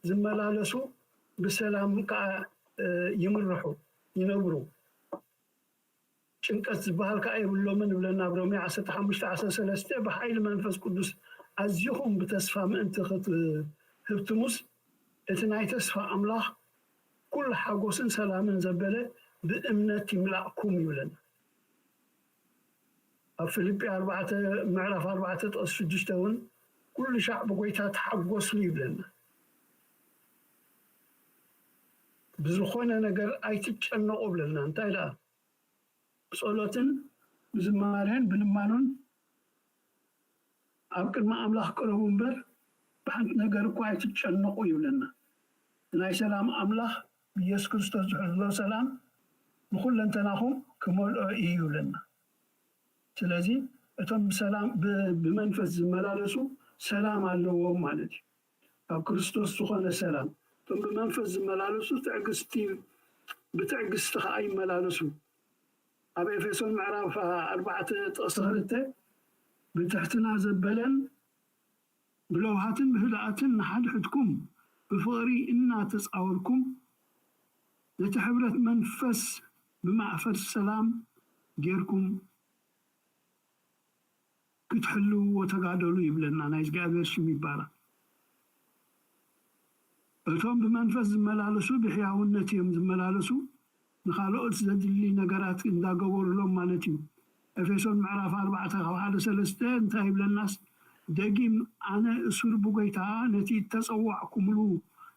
ዝመላለሱ ብሰላም ከዓ ይምርሑ ይነብሩ። ጭንቀት ዝበሃል ከኣ የብሎምን ይብለና ኣብ ሮሜ ዓሰርተ ሓሙሽተ ዓሰርተ ሰለስተ። ብሓይሊ መንፈስ ቅዱስ ኣዚኹም ብተስፋ ምእንቲ ክትህብትሙስ፣ እቲ ናይ ተስፋ ኣምላኽ ኩሉ ሓጎስን ሰላምን ዘበለ ብእምነት ይምላእኩም ይብለና። ኣብ ፊልጲ ኣርባዕተ፣ ምዕራፍ ኣርባዕተ ጥቕሲ ሽዱሽተ እውን፣ ኩሉ ሻዕ ብጎይታ ተሓጎሱ ይብለና። ብዝኾነ ነገር ኣይትጨነቑ ብለና። እንታይ ደኣ? ብጸሎትን ብዝማሬን ብልማኖን ኣብ ቅድሚ ኣምላኽ ቅረቡ እምበር፣ ብሓንቲ ነገር እኳ ኣይትጨነቑ ይብለና። ናይ ሰላም ኣምላኽ ብኢየሱስ ክርስቶስ ዝሕሎ ሰላም ንኹለንተናኹም ክመልኦ እዩ ይብለና። ስለዚ እቶም ብሰላም፣ ብ-፣ ብመንፈስ ዝመላለሱ ሰላም ኣለዎም ማለት እዩ። ኣብ ክርስቶስ ዝኾነ ሰላም። እቶም ብመንፈስ ዝመላለሱ ትዕግስቲ፣ ብትዕግስቲ ኸዓ ይመላለሱ። ኣብ ኤፌሶን ምዕራፍ ኣርባዕተ ጥቕሲ ክልተ፣ ብትሕትና ዘበለን ብለውሃትን ብህድኣትን ንሓድሕድኩም ብፍቕሪ እናተጻወርኩም፣ ነቲ ሕብረት መንፈስ ብማእፈር ሰላም ጌርኩም ክትሕልውዎ ተጋደሉ ይብለና። ናይ እግዚኣብሔር ሽም ይባረኽ። እቶም ብመንፈስ ዝመላለሱ ብሕያውነት እዮም ዝመላለሱ፣ ንኻልኦት ዘድሊ ነገራት እንዳገበሩሎም ማለት እዩ። ኤፌሶን ምዕራፍ ኣርባዕተ ካብ ሓደ ሰለስተ እንታይ ይብለናስ፣ ደጊም ኣነ እሱር ብጎይታ ነቲ እተጸዋዕኩምሉ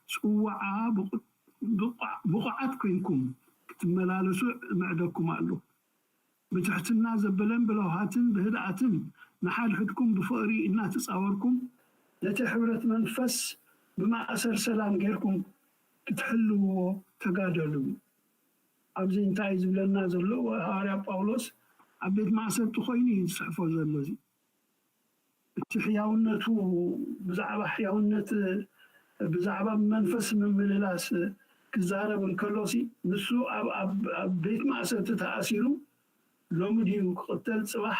ጽዋዓ ብቑ-፣ ብቑዓ-፣ ብቑዓት ኮይንኩም ክትመላለሱ እምዕደኩም ኣለኹ። ብትሕትና ዘበለን ብለውሃትን ብህድኣትን ንሓድሕድኩም ብፍቕሪ እናተጻወርኩም፣ ነቲ ሕብረት መንፈስ ብማእሰር ሰላም ጌርኩም ክትሕልውዎ ተጋደሉ። ኣብዚ እንታይ ዝብለና ዘሎ ሃዋርያ ጳውሎስ ኣብ ቤት ማእሰርቲ ኮይኑ እዩ ዝጽሕፎ ዘሎ። እዚ እቲ ሕያውነቱ፣ ብዛዕባ ሕያውነት፣ ብዛዕባ መንፈስ ምምልላስ ክዛረብ እንከሎሲ፣ ንሱ ኣብ፣ ኣብ፣ ኣብ ቤት ማእሰርቲ ተኣሲሩ፣ ሎሚ ድዩ ክቕተል፣ ጽባሕ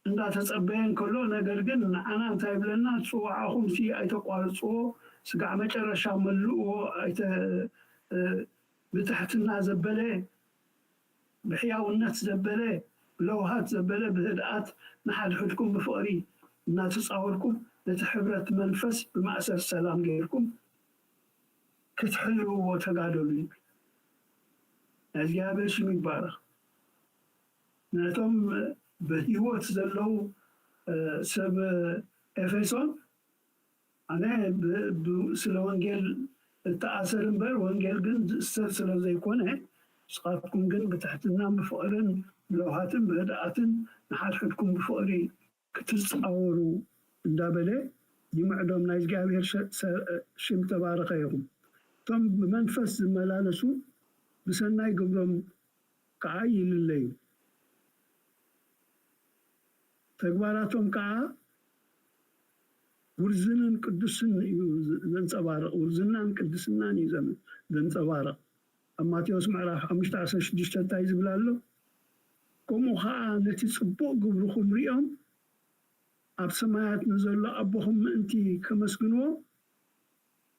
እንዳተጸበየ እንከሎ፣ ነገር ግን ንዓና እንታይ ይብለና? ጽዋዓኹምሲ ኣይተቋርጽዎ፣ ስጋዕ መጨረሻ መልእዎ፣ ኣይተ-፣ እ፣ ብትሕትና ዘበለ፣ ብሕያውነት ዘበለ፣ ብለውሃት ዘበለ፣ ብህድኣት ንሓድሕድኩም ብፍቕሪ እናተጻወርኩም፣ ነቲ ሕብረት መንፈስ ብማእሰር ሰላም ጌርኩም ክትሕልውዎ ተጋደሉ ይብል። ናይ እግዚኣብሔር ሽም ይባረኽ። ነቶም ብህይወት ዘለዉ፣ እ፣ ሰብ ኤፌሶን፣ ኣነ ብ-፣ ብ-፣ ስለ ወንጌል እተኣሰር እምበር፣ ወንጌል ግን ዝእሰር ስለ ዘይኮነ፣ ንስኻትኩም ግን ብትሕትናን ብፍቕርን ብለውሃትን ብህድኣትን ንሓድሕድኩም ብፍቕሪ ክትጻወሩ እንዳበለ ይምዕዶም። ናይ እግዚኣብሔር ሸ-፣ ሰ-፣ ሽም ተባረኸ ይኹን። እቶም ብመንፈስ ዝመላለሱ ብሰናይ ግብሮም ከዓ ይልለዩ። ተግባራቶም ከዓ ውርዝንን ቅዱስን እዩ ዘንጸባርቕ። ውርዝናን ቅድስናን እዩ ዘን-፣ ዘንጸባርቕ። ኣብ ማቴዎስ ምዕራፍ ሓሙሽተ ዓሰርተ ሽዱሽተ እንታይ ዝብል ኣሎ? ከምኡ ኸዓ ነቲ ጽቡቕ ግብርኹም ሪኦም ኣብ ሰማያት ንዘሎ ኣቦኹም ምእንቲ ከመስግንዎ፣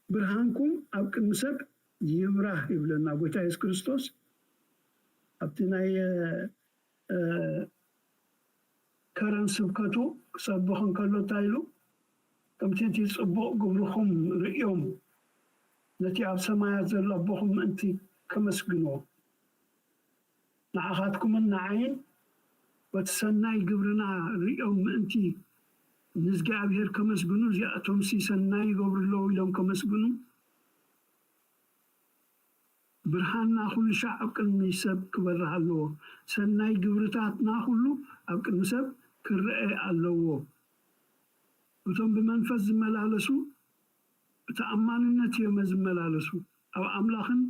ብርሃንኩም ኣብ ቅድሚ ሰብ ይብራህ ይብለና ጎይታ የሱስ ክርስቶስ። ኣብቲ ናይ፣ እ፣ ከረን ስብከቱ ክሰብኽ እንከሎ እንታይ ኢሉ? ከምቲ እቲ ጽቡቕ ግብርኹም ርእዮም ነቲ ኣብ ሰማያት ዘሎ ኣቦኹም ምእንቲ ከመስግንዎ፣ ንዓኻትኩምን ንዓይን በቲ ሰናይ ግብርና ርእዮም ምእንቲ ንእግዚኣብሔር ከመስግኑ፣ እዚኣቶምሲ ሰናይ ይገብሩ ኣለዉ ኢሎም ከመስግኑ፣ ብርሃንና ኩሉ ሻዕ ኣብ ቅድሚ ሰብ ክበርህ ኣለዎ። ሰናይ ግብርታትና ኩሉ ኣብ ቅድሚ ሰብ ክረአ ኣለዎ። እቶም ብመንፈስ ዝመላለሱ ብተኣማንነት እዮም ዝመላለሱ፣ ኣብ ኣምላኽን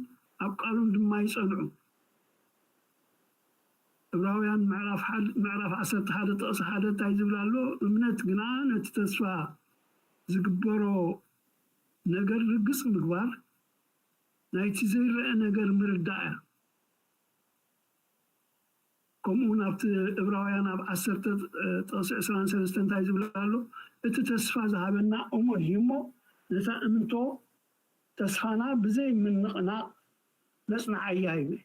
ኣብ ቃሉን ድማ ይጸንዑ። ዕብራውያን ምዕራፍ ሓደ፣ ምዕራፍ ዓሰርተ ሓደ ጥቕሲ ሓደ እንታይ ዝብል ኣሎ? እምነት ግና ነቲ ተስፋ ዝግበሮ ነገር ርግጽ ምግባር፣ ናይቲ ዘይረአ ነገር ምርዳእ እያ። ከምኡ እውን ኣብቲ ዕብራውያን ኣብ ዓሰርተ ጥቕሲ ዕስራን ሰለስተን እንታይ ዝብል ኣሎ? እቲ ተስፋ ዝሃበና እሙን እዩ እሞ፣ ነታ እምንቶ ተስፋና ብዘይ ምንቕናቕ ነጽንዓያ ይብል።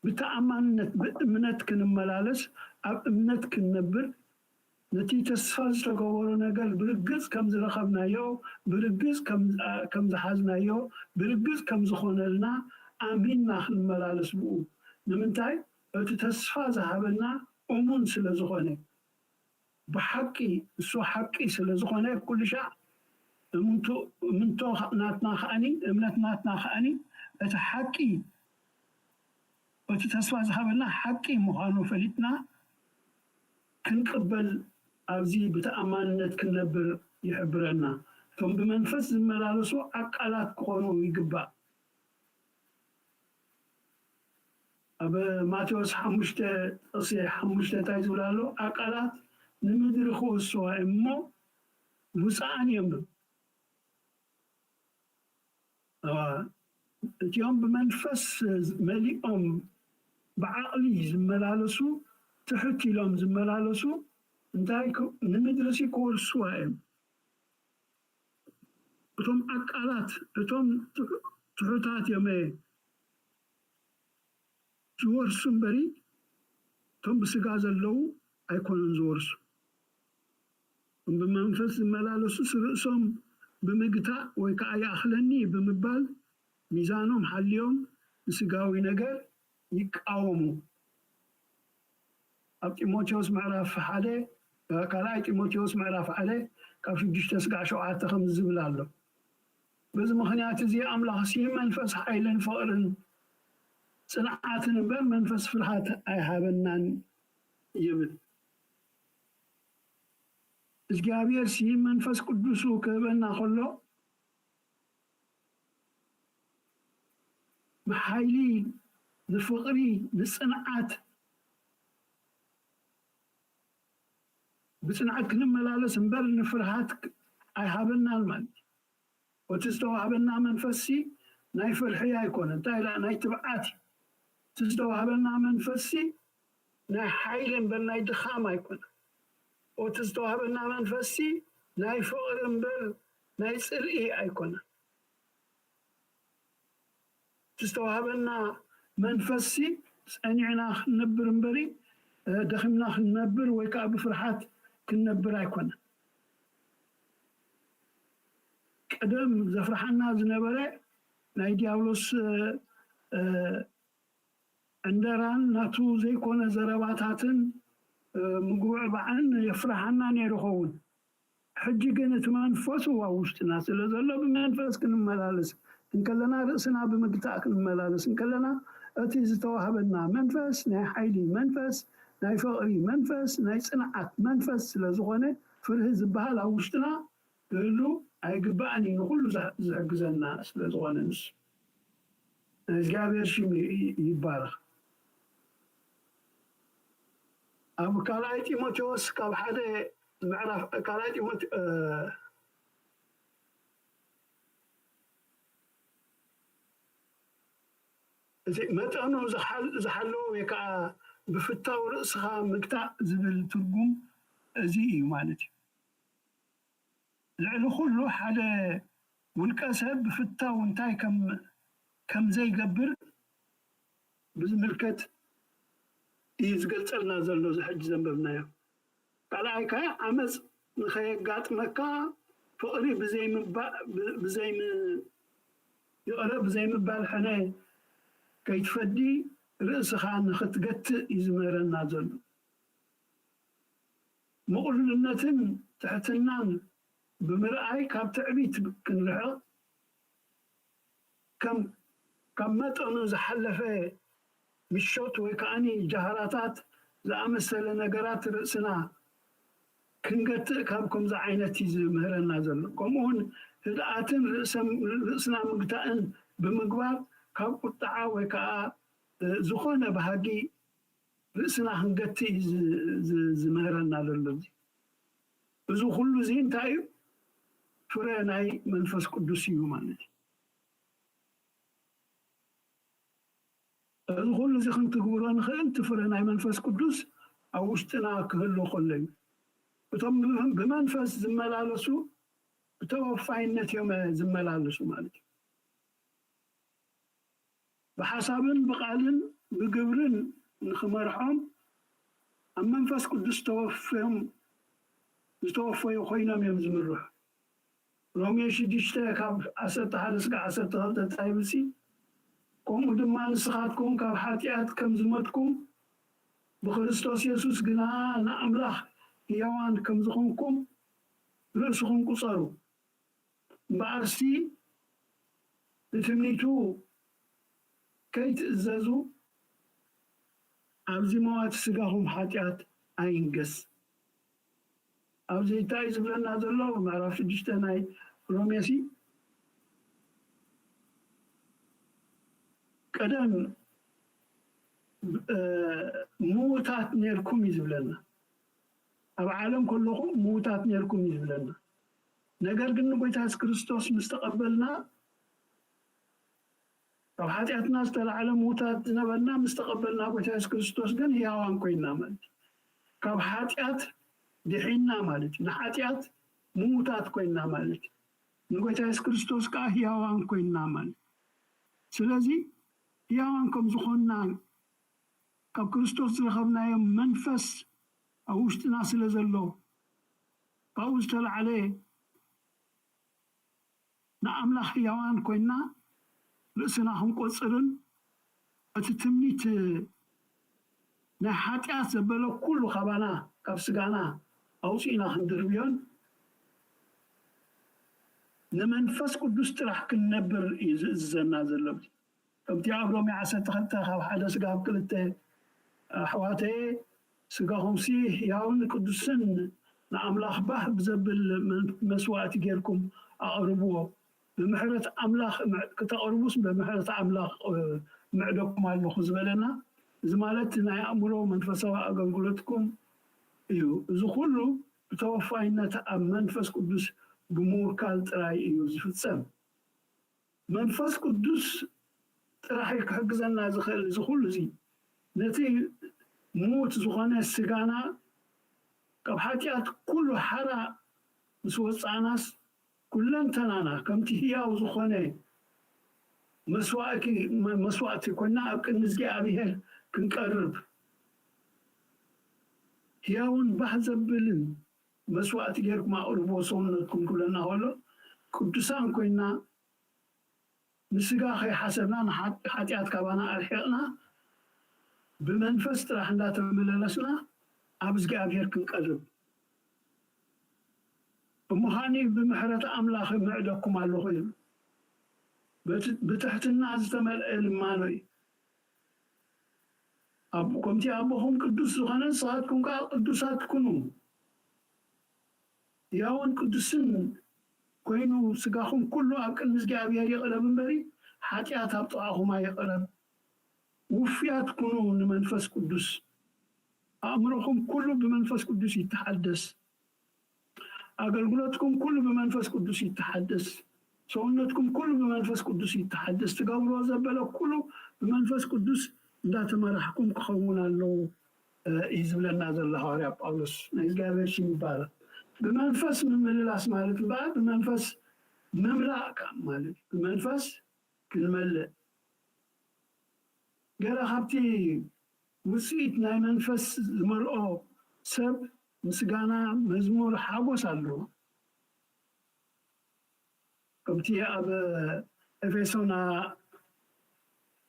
ብተኣማንነት ብእምነት ክንመላለስ ኣብ እምነት ክንነብር ነቲ ተስፋ ዝተገበሮ ነገር ብርግጽ ከም ዝረኸብናዮ ብርግጽ ከም ዝሓዝናዮ ብርግጽ ከም ዝኾነልና ኣሚንና ክንመላለስ ብኡ ንምንታይ እቲ ተስፋ ዝሃበና እሙን ስለ ዝኾነ ብሓቂ እሱ ሓቂ ስለ ዝኾነ ኩሉ ሻዕ እምንቶ ናትና ከኣኒ እምነት ናትና ከኣኒ እቲ ሓቂ እቲ ተስፋ ዝሃበና ሓቂ ምዃኑ ፈሊጥና ክንቅበል ኣብዚ ብተኣማንነት ክንነብር ይሕብረና። እቶም ብመንፈስ ዝመላለሱ ዓቃላት ክኾኑ ይግባእ። ኣብ ማቴዎስ ሓሙሽተ ጥቕሲ ሓሙሽተ እንታይ ዝብል ኣሎ? ዓቃላት ንምድሪ ክወስዋ እዮም እሞ ውፃኣን እዮም። እቲኦም ብመንፈስ መሊኦም ብዓቕሊ ዝመላለሱ ትሕት ኢሎም ዝመላለሱ እንታይ ንምድርሲ ክወርስዋ እዮም። እቶም ዓቃላት እቶም ትሑታት እዮም ዝወርሱ እምበሪ እቶም ብስጋ ዘለዉ ኣይኮኑን ዝወርሱ። እቶም ብመንፈስ ዝመላለሱስ ርእሶም ብምግታእ ወይ ከዓ ይኣኽለኒ ብምባል ሚዛኖም ሓልዮም ንስጋዊ ነገር ይቃወሙ። ኣብ ጢሞቴዎስ ምዕራፍ ሓደ ካልኣይ ጢሞቴዎስ ምዕራፍ ሓደ ካብ ሽዱሽተ ስጋዕ ሸውዓተ ከም ዝብል ኣሎ። በዚ ምኽንያት እዚ ኣምላኽ ሲ መንፈስ ሓይልን ፍቕርን ጽንዓትን እምበር መንፈስ ፍርሃት ኣይሃበናን ይብል። እግዚኣብሔር ሲ መንፈስ ቅዱሱ ክህበና ከሎ ንሓይሊ ንፍቕሪ ንጽንዓት ብጽንዓት ክንመላለስ እምበር ንፍርሃት ኣይሃበናን ማለት እዩ። እቲ ዝተዋህበና መንፈስሲ ናይ ፍርሒ ኣይኮነ እንታይ ኢላ ናይ ትብዓት እዩ። እቲ ዝተዋህበና መንፈስሲ ናይ ሓይሊ እምበር ናይ ድኻም ኣይኮነ። እቲ ዝተዋህበና መንፈስሲ ናይ ፍቕሪ እምበር ናይ ጽልኢ ኣይኮነ። ዝተዋህበና መንፈስሲ ጸኒዕና ክንነብር እምበሪ ደኺምና ክንነብር ወይ ከዓ ብፍርሓት ክንነብር ኣይኮነን። ቀደም ዘፍርሓና ዝነበረ ናይ ዲያብሎስ ዕንደራን ናቱ ዘይኮነ ዘረባታትን ምጉብዕባዕን የፍርሓና ነይሩ ኸውን። ሕጂ ግን እቲ መንፈሱ ኣብ ውሽጥና ስለ ዘሎ ብመንፈስ ክንመላለስ እንከለና ርእስና ብምግታእ ክንመላለስ እንከለና እቲ ዝተዋህበና መንፈስ ናይ ሓይሊ መንፈስ ናይ ፍቕሪ መንፈስ ናይ ጽንዓት መንፈስ ስለ ዝኾነ ፍርሂ ዝበሃል ኣብ ውሽጥና ክህሉ ኣይግባእን እዩ። ንኩሉ ዝሕግዘና ስለ ዝኾነ ንሱ እግዚኣብሔር ሽም ይባረኽ። ኣብ ካልኣይ ጢሞቴዎስ ካብ ሓደ ምዕራፍ ካልኣይ ጢሞቴ እቲ መጠኑ ዝሓለዎ ወይ ከዓ ብፍታው ርእስኻ ምግታእ ዝብል ትርጉም እዚ እዩ ማለት እዩ። ልዕሊ ኩሉ ሓደ ውልቀ ሰብ ብፍታው እንታይ ከም ዘይገብር ብዝምልከት እዩ ዝገልጸልና ዘሎ እዚ ሕጂ ዘንበብናዮ። ካልኣይ ከኣ ዓመፅ ንኸየጋጥመካ ፍቕሪ ብዘይምባ- ብ- ብዘይም- ይቕረ ብዘይምባል ሕነ ከይትፈዲ ርእስኻ ንኽትገትእ እዩ ዝምህረና ዘሎ። ምቕሉልነትን ትሕትናን ብምርኣይ ካብ ትዕቢት ክንርሕቕ ከም ካብ መጠኑ ዝሓለፈ ምሾት ወይ ከዓኒ ጃህራታት ዝኣመሰለ ነገራት ርእስና ክንገትእ ካብ ከምዚ ዓይነት እዩ ዝምህረና ዘሎ። ከምኡውን ህድኣትን ርእሰም- ርእስና ምግታእን ብምግባር ካብ ቁጣዓ ወይ ከዓ ዝኾነ ባህጊ ርእስና ክንገትእ እዩ ዝ- ዝ- ዝምህረና ዘሎ። እዚ እዚ ኩሉ እዚ እንታይ እዩ? ፍረ ናይ መንፈስ ቅዱስ እዩ ማለት እዩ። እዚ ኩሉ እዚ ክንትግብሮ ንኽእል እቲ ፍረ ናይ መንፈስ ቅዱስ ኣብ ውሽጥና ክህሉ ከሎ እዩ። እቶም ብመንፈስ ዝመላለሱ ብተወፋይነት እዮም ዝመላለሱ ማለት እዩ። ብሓሳብን ብቓልን ብግብርን ንኽመርሖም ኣብ መንፈስ ቅዱስ ተወፍዮም ዝተወፈዩ ኮይኖም እዮም ዝምርሑ። ሮሜ ሽዱሽተ ካብ ዓሰርተ ሓደ እስከ ዓሰርተ ክልተ እንታይ ይብል? ከምኡ ድማ ንስኻትኩም ካብ ሓጢኣት ከም ዝመትኩም ብክርስቶስ የሱስ ግና ንኣምላኽ ህያዋን ከም ዝኾንኩም ርእስኹም ቁጸሩ። እምበኣርሲ ንትምኒቱ ከይትእዘዙ ኣብዚ መዋቲ ስጋኹም ሓጢኣት ኣይንገስ። ኣብዚ እንታይ ዝብለና ዘሎ? ምዕራፍ ሽዱሽተ ናይ ሮሜሲ ቀደም ምዉታት ነርኩም እዩ ዝብለና። ኣብ ዓለም ከለኹም ምዉታት ነርኩም እዩ ዝብለና። ነገር ግን ንጎይታ የሱስ ክርስቶስ ምስ ተቐበልና ካብ ሓጢኣትና ዝተላዕለ ምዉታት ዝነበርና ምስ ተቐበልና ጎይታ የሱስ ክርስቶስ ግን ህያዋን ኮይንና ማለት እዩ። ካብ ሓጢኣት ድሒንና ማለት እዩ። ንሓጢኣት ምዉታት ኮይንና ማለት እዩ። ንጎይታ የሱስ ክርስቶስ ከዓ ህያዋን ኮይንና ማለት እዩ። ስለዚ ህያዋን ከም ዝኾንና ካብ ክርስቶስ ዝረኸብናዮ መንፈስ ኣብ ውሽጥና ስለ ዘሎ ካብኡ ዝተላዕለ ንኣምላኽ ህያዋን ኮይንና ርእስና ክንቆጽርን እቲ ትምኒት ናይ ሓጢኣት ዘበለ ኩሉ ካባና ካብ ስጋና ኣውፂእና ክንድርብዮን ንመንፈስ ቅዱስ ጥራሕ ክንነብር እዩ ዝእዝዘና ዘሎ። ከምቲ ኣብ ሮሜ ዓሰርተ ክልተ ካብ ሓደ ስጋ ኣብ ክልተ ኣሕዋተየ ስጋኹምሲ ህያውን ቅዱስን ንኣምላኽ ባህ ብዘብል መስዋእቲ ጌርኩም ኣቕርብዎ። ብምሕረት ኣምላኽ ከተቕርቡስ ብምሕረት ኣምላኽ ምዕደኩም ኣለኹ ዝበለና። እዚ ማለት ናይ ኣእምሮ መንፈሳዊ ኣገልግሎትኩም እዩ። እዚ ኩሉ ብተወፋይነት ኣብ መንፈስ ቅዱስ ብምውካል ጥራይ እዩ ዝፍጸም። መንፈስ ቅዱስ ጥራሕ እዩ ክሕግዘና ዝኽእል። እዚ ኩሉ እዚ ነቲ ምዉት ዝኾነ ስጋና ካብ ሓጢኣት ኩሉ ሓራ ምስ ወፃእናስ ኩለንተናና ከምቲ ህያው ዝኾነ መስዋእቲ ኮይና ኣብ ቅድሚ እግዚኣብሔር ክንቀርብ ህያውን ባህ ዘብልን መስዋእቲ ጌርኩም ኣቕርብዎ ሰውነትኩም ክብለና ከሎ ቅዱሳን ኮይና ንስጋ ከይሓሰብና ንሓጢኣት ካባና ኣርሒቕና ብመንፈስ ጥራሕ እንዳተመላለስና ኣብ እግዚኣብሔር ክንቀርብ እሞ ኻኒ ብምሕረት ኣምላኽ ምዕደኩም ኣለኹ እዩ። ብትሕትና ዝተመልአ ልማኖ እዩ። ከምቲ ኣቦኹም ቅዱስ ዝኾነ ንስኻትኩም ከዓ ቅዱሳት ኩኑ። ህያውን ቅዱስን ኮይኑ ስጋኹም ኩሉ ኣብ ቅድሚ እግዚኣብሔር ይቕረብ እምበሪ ሓጢኣት ኣብ ጥቓኹም ኣይቕረብ። ውፉያት ኩኑ ንመንፈስ ቅዱስ። ኣእምሮኹም ኩሉ ብመንፈስ ቅዱስ ይተሓደስ። ኣገልግሎትኩም ኩሉ ብመንፈስ ቅዱስ ይተሓደስ። ሰውነትኩም ኩሉ ብመንፈስ ቅዱስ ይተሓደስ። ትገብርዎ ዘበለ ኩሉ ብመንፈስ ቅዱስ እንዳተመራሕኩም ክኸውን ኣለዎ እዩ ዝብለና ዘሎ ሃዋርያ ጳውሎስ። ናይ እግዚኣብሔር ሽም ይባረክ። ብመንፈስ ምምልላስ ማለት እምበኣር ብመንፈስ ምምላእ ማለት ብመንፈስ ክንመልእ ገለ ካብቲ ውፅኢት ናይ መንፈስ ዝመልኦ ሰብ ምስጋና፣ መዝሙር፣ ሓጎስ ኣለዎ። ከምቲ ኣብ ኤፌሶን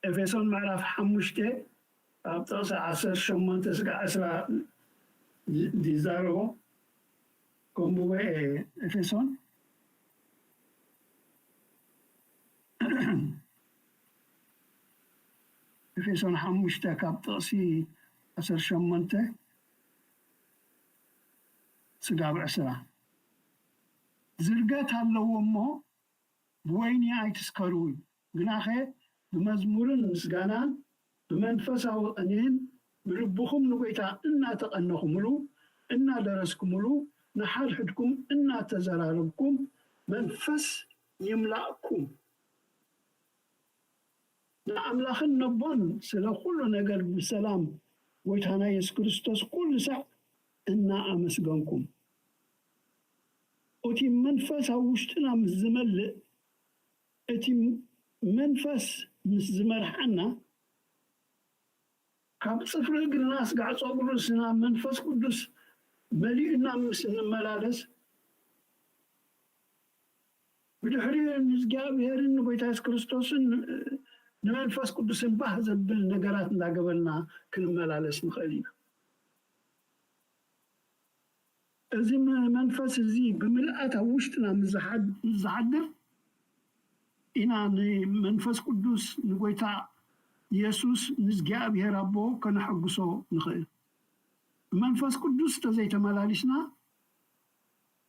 ኤፌሶን ምዕራፍ ሓሙሽተ ኣብ ጥቕሲ ዓሰርተ ሸሞንተ ስጋዕ ዕስራ ዝዛረቦ ከንብቦ እየ። ኤፌሶን ኤፌሶን ሓሙሽተ ካብ ጥቕሲ ዓሰርተ ሸሞንተ ስጋብ ዕስራ ዝርገት ኣለዎ እሞ ብወይኒ ኣይትስከሩ እዩ። ግናኸ ብመዝሙርን ምስጋናን ብመንፈሳዊ ቅኔን ብልብኹም ንጎይታ እናተቐነኹምሉ እናደረስኩምሉ ንሓድሕድኩም እናተዘራረብኩም መንፈስ ይምላእኩም። ንኣምላኽን ነቦን ስለ ኩሉ ነገር ብሰላም ጎይታና የሱስ ክርስቶስ ኩሉ ሳዕ እናኣመስገንኩም። እቲ መንፈስ ኣብ ውሽጥና ምስ ዝመልእ እቲ መንፈስ ምስ ዝመርሓና ካብ ጽፍሪ እግርና ስጋዕ ጸጉሪ ርእስና መንፈስ ቅዱስ መሊኡና ምስ እንመላለስ፣ ብድሕሪኡ ንእግዚኣብሔርን ንጎይታ የሱስ ክርስቶስን ንመንፈስ ቅዱስን ባህ ዘብል ነገራት እንዳገበርና ክንመላለስ ንኽእል ኢና። እዚ መ-፣ መንፈስ እዚ ብምልኣት ኣብ ውሽጥና ምስ ዝሓድ-፣ ምስ ዝሓድር ኢና ንመንፈስ ቅዱስ፣ ንጎይታ የሱስ፣ ንእግዚኣብሔር ኣቦ ከነሐጉሶ ንኽእል። መንፈስ ቅዱስ እንተዘይተመላሊስና፣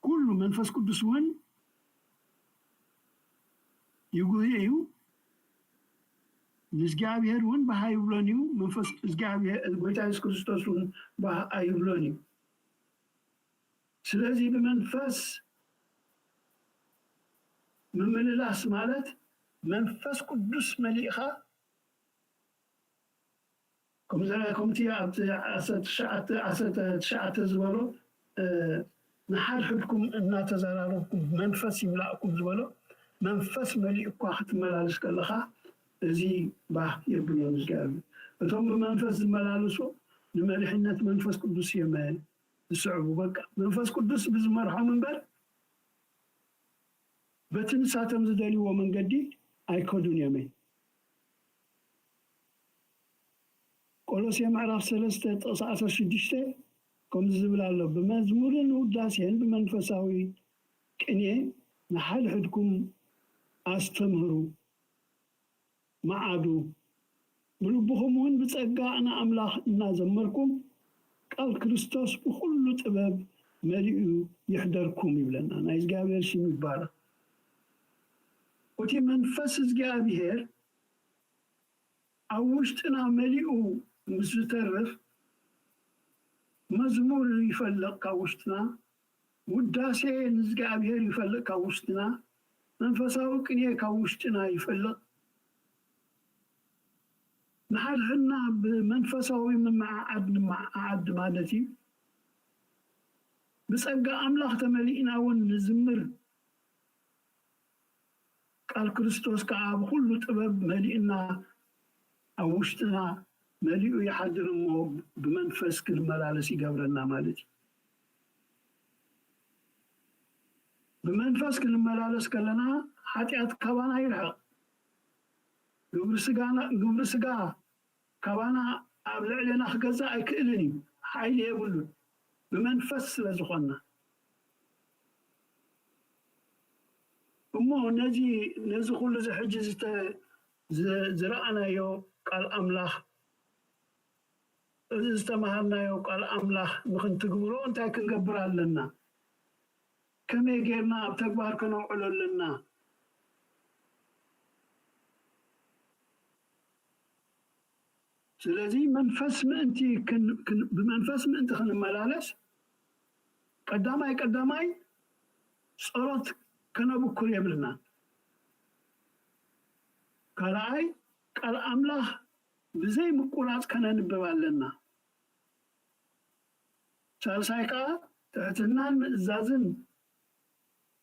ኩሉ መንፈስ ቅዱስ እውን ይጉህዮ እዩ። ንእግዚኣብሔር እውን ባህ ኣይብሎን እዩ። መንፈስ እግዚኣብሔር፣ ጎይታ የሱስ ክርስቶስ እውን ባህ ኣይብሎን እዩ። ስለዚ ብመንፈስ ምምልላስ ማለት መንፈስ ቅዱስ መሊእኻ፣ ከምዚ፣ ከምቲ ኣብቲ ዓሰርተ ትሽዓተ፣ ዓሰርተ ትሽዓተ ዝበሎ፣ እ፣ ንሓድሕድኩም እናተዘራረብኩም መንፈስ ይምላእኩም ዝበሎ፣ መንፈስ መሊእኳ ክትመላለስ ከለኻ፣ እዚ ባህ የብሎን እግዚኣብሔር። እቶም ብመንፈስ ዝመላለሱ ንመሪሕነት መንፈስ ቅዱስ እዮም ዝስዕቡ። በቃ መንፈስ ቅዱስ ብዝመርሖም እምበር በቲ ንሳቶም ዝደልይዎ መንገዲ ኣይከዱን እዮም። ቆሎሴ ምዕራፍ ሰለስተ ጥቕሲ ዓሰርተ ሽዱሽተ ከምዚ ዝብል ኣሎ፣ "ብመዝሙርን ውዳሴን ብመንፈሳዊ ቅኔ ንሓድሕድኩም ኣስተምህሩ፣ መዓዱ፣ ብልብኹም እውን ብጸጋ ንኣምላኽ እናዘመርኩም ቃል ክርስቶስ ብኹሉ ጥበብ መሊኡ ይሕደርኩም" ይብለና። ናይ እግዚኣብሔር ሽም ይባረኽ። እቲ መንፈስ እግዚኣብሔር ኣብ ውሽጥና መሊኡ ምስ ዝተርፍ፣ መዝሙር ይፈልቕ ካብ ውሽጥና፣ ውዳሴ ንእግዚኣብሔር ይፈልቕ ካብ ውሽጥና፣ መንፈሳዊ ቅኔ ካብ ውሽጥና ይፈልቕ። ንሓድሕድና ብመንፈሳዊ ምምዓዓድ ንመዓዓድ ማለት እዩ። ብጸጋ ኣምላኽ ተመሊእና እውን ንዝምር። ቃል ክርስቶስ ከኣ ብኹሉ ጥበብ መሊእና ኣብ ውሽጥና መሊኡ ይሓድር እሞ ብመንፈስ ክንመላለስ ይገብረና ማለት እዩ። ብመንፈስ ክንመላለስ ከለና ሓጢኣት ካባና ይርሕቕ። ግብሪ ስጋና፣ ግብሪ ስጋ ካባና ኣብ ልዕሌና ክገዛእ ኣይክእልን እዩ፣ ሓይሊ የብሉን፣ ብመንፈስ ስለ ዝኾንና። እሞ ነዚ፣ ነዚ ኩሉ እዚ ሕጂ ዝተ-፣ ዝ-፣ ዝረኣናዮ ቃል ኣምላኽ፣ እዚ ዝተማሃርናዮ ቃል ኣምላኽ ንኽንትግብሮ እንታይ ክንገብር ኣለና? ከመይ ጌርና ኣብ ተግባር ከነውዕሎ ኣለና? ስለዚ መንፈስ ምእንቲ ክን-፣ ክን-፣ ብመንፈስ ምእንቲ ክንመላለስ፣ ቀዳማይ ቀዳማይ ጸሎት ከነብኩር የብልናን። ካልኣይ ቃል ኣምላኽ ብዘይ ምቁራጽ ከነንብብ ኣለና። ሳልሳይ ከኣ ትሕትናን ምእዛዝን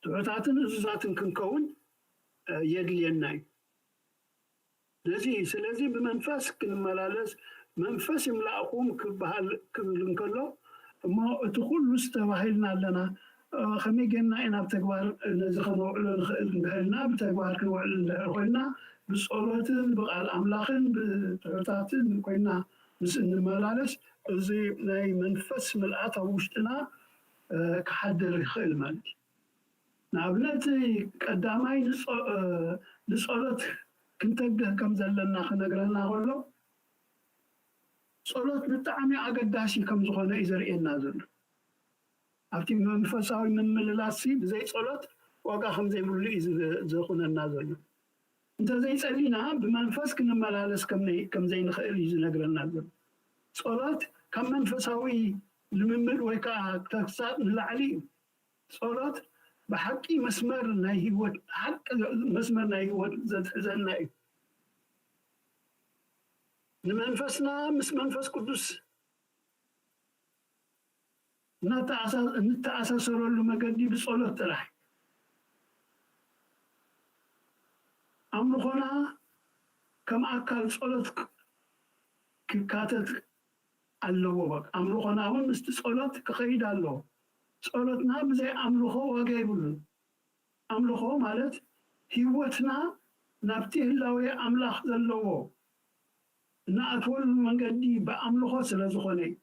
ትሑታትን እዙዛትን ክንከውን፣ እ፣ የድልየና እዩ። ነዚ፣ ስለዚ ብመንፈስ ክንመላለስ፣ "መንፈስ ይምላእኩም" ክበሃል ክብል እንከሎ፣ እሞ እቲ ኩሉስ ተባሂልና ኣለና። እ፣ ከመይ ጌርና ኢና ኣብ ተግባር ነዚ ከነውዕሎ ንኽእል? እንድሕር ኢልና ብተግባር ክንውዕል እንድሕር ኮይና፣ ብጸሎትን ብቃል ኣምላኽን ብትሑታትን ኮይና ምስ እንመላለስ፣ እዚ ናይ መንፈስ ምልኣት ኣብ ውሽጥና፣ እ፣ ክሓድር ይኽእል ማለት እዩ። ንኣብነት፣ ቀዳማይ ንጾ-፣ እ፣ ንጸሎት ክንተግህ ከም ዘለና ክነግረና ከሎ፣ ጸሎት ብጣዕሚ ኣገዳሲ ከም ዝኾነ እዩ ዘርእየና ዘሎ። ኣብቲ መንፈሳዊ ምምልላስሲ ብዘይ ጸሎት ዋጋ ከም ዘይብሉ እዩ ዝ-፣ ዘኹነና ዘሎ። እንተዘይጸሊና ብመንፈስ ክንመላለስ ከም ነይ-፣ ከም ዘይንኽእል እዩ ዝነግረና ዘሎ። ጸሎት ካብ መንፈሳዊ ልምምድ ወይ ከዓ ተግሳጽ ንላዕሊ እዩ። ጸሎት ብሓቂ መስመር ናይ ህይወት፣ ሓቂ መስመር ናይ ህይወት ዘትሕዘና እዩ። ንመንፈስና ምስ መንፈስ ቅዱስ እናተኣሳ-፣ እንተኣሳሰረሉ መገዲ ብጸሎት ጥራሕ። ኣምልኾና ከም ኣካል ጸሎት ክ-፣ ክካተት ኣለዎ። በቃ ኣምልኾና እውን ምስቲ ጸሎት ክኸይድ ኣለዎ። ጸሎትና ብዘይ ኣምልኾ ዋጋ የብሉን። ኣምልኾ ማለት ህይወትና ናብቲ ህላዌ ኣምላኽ ዘለዎ እንኣትወሉ መንገዲ ብኣምልኾ ስለ ዝኾነ እዩ።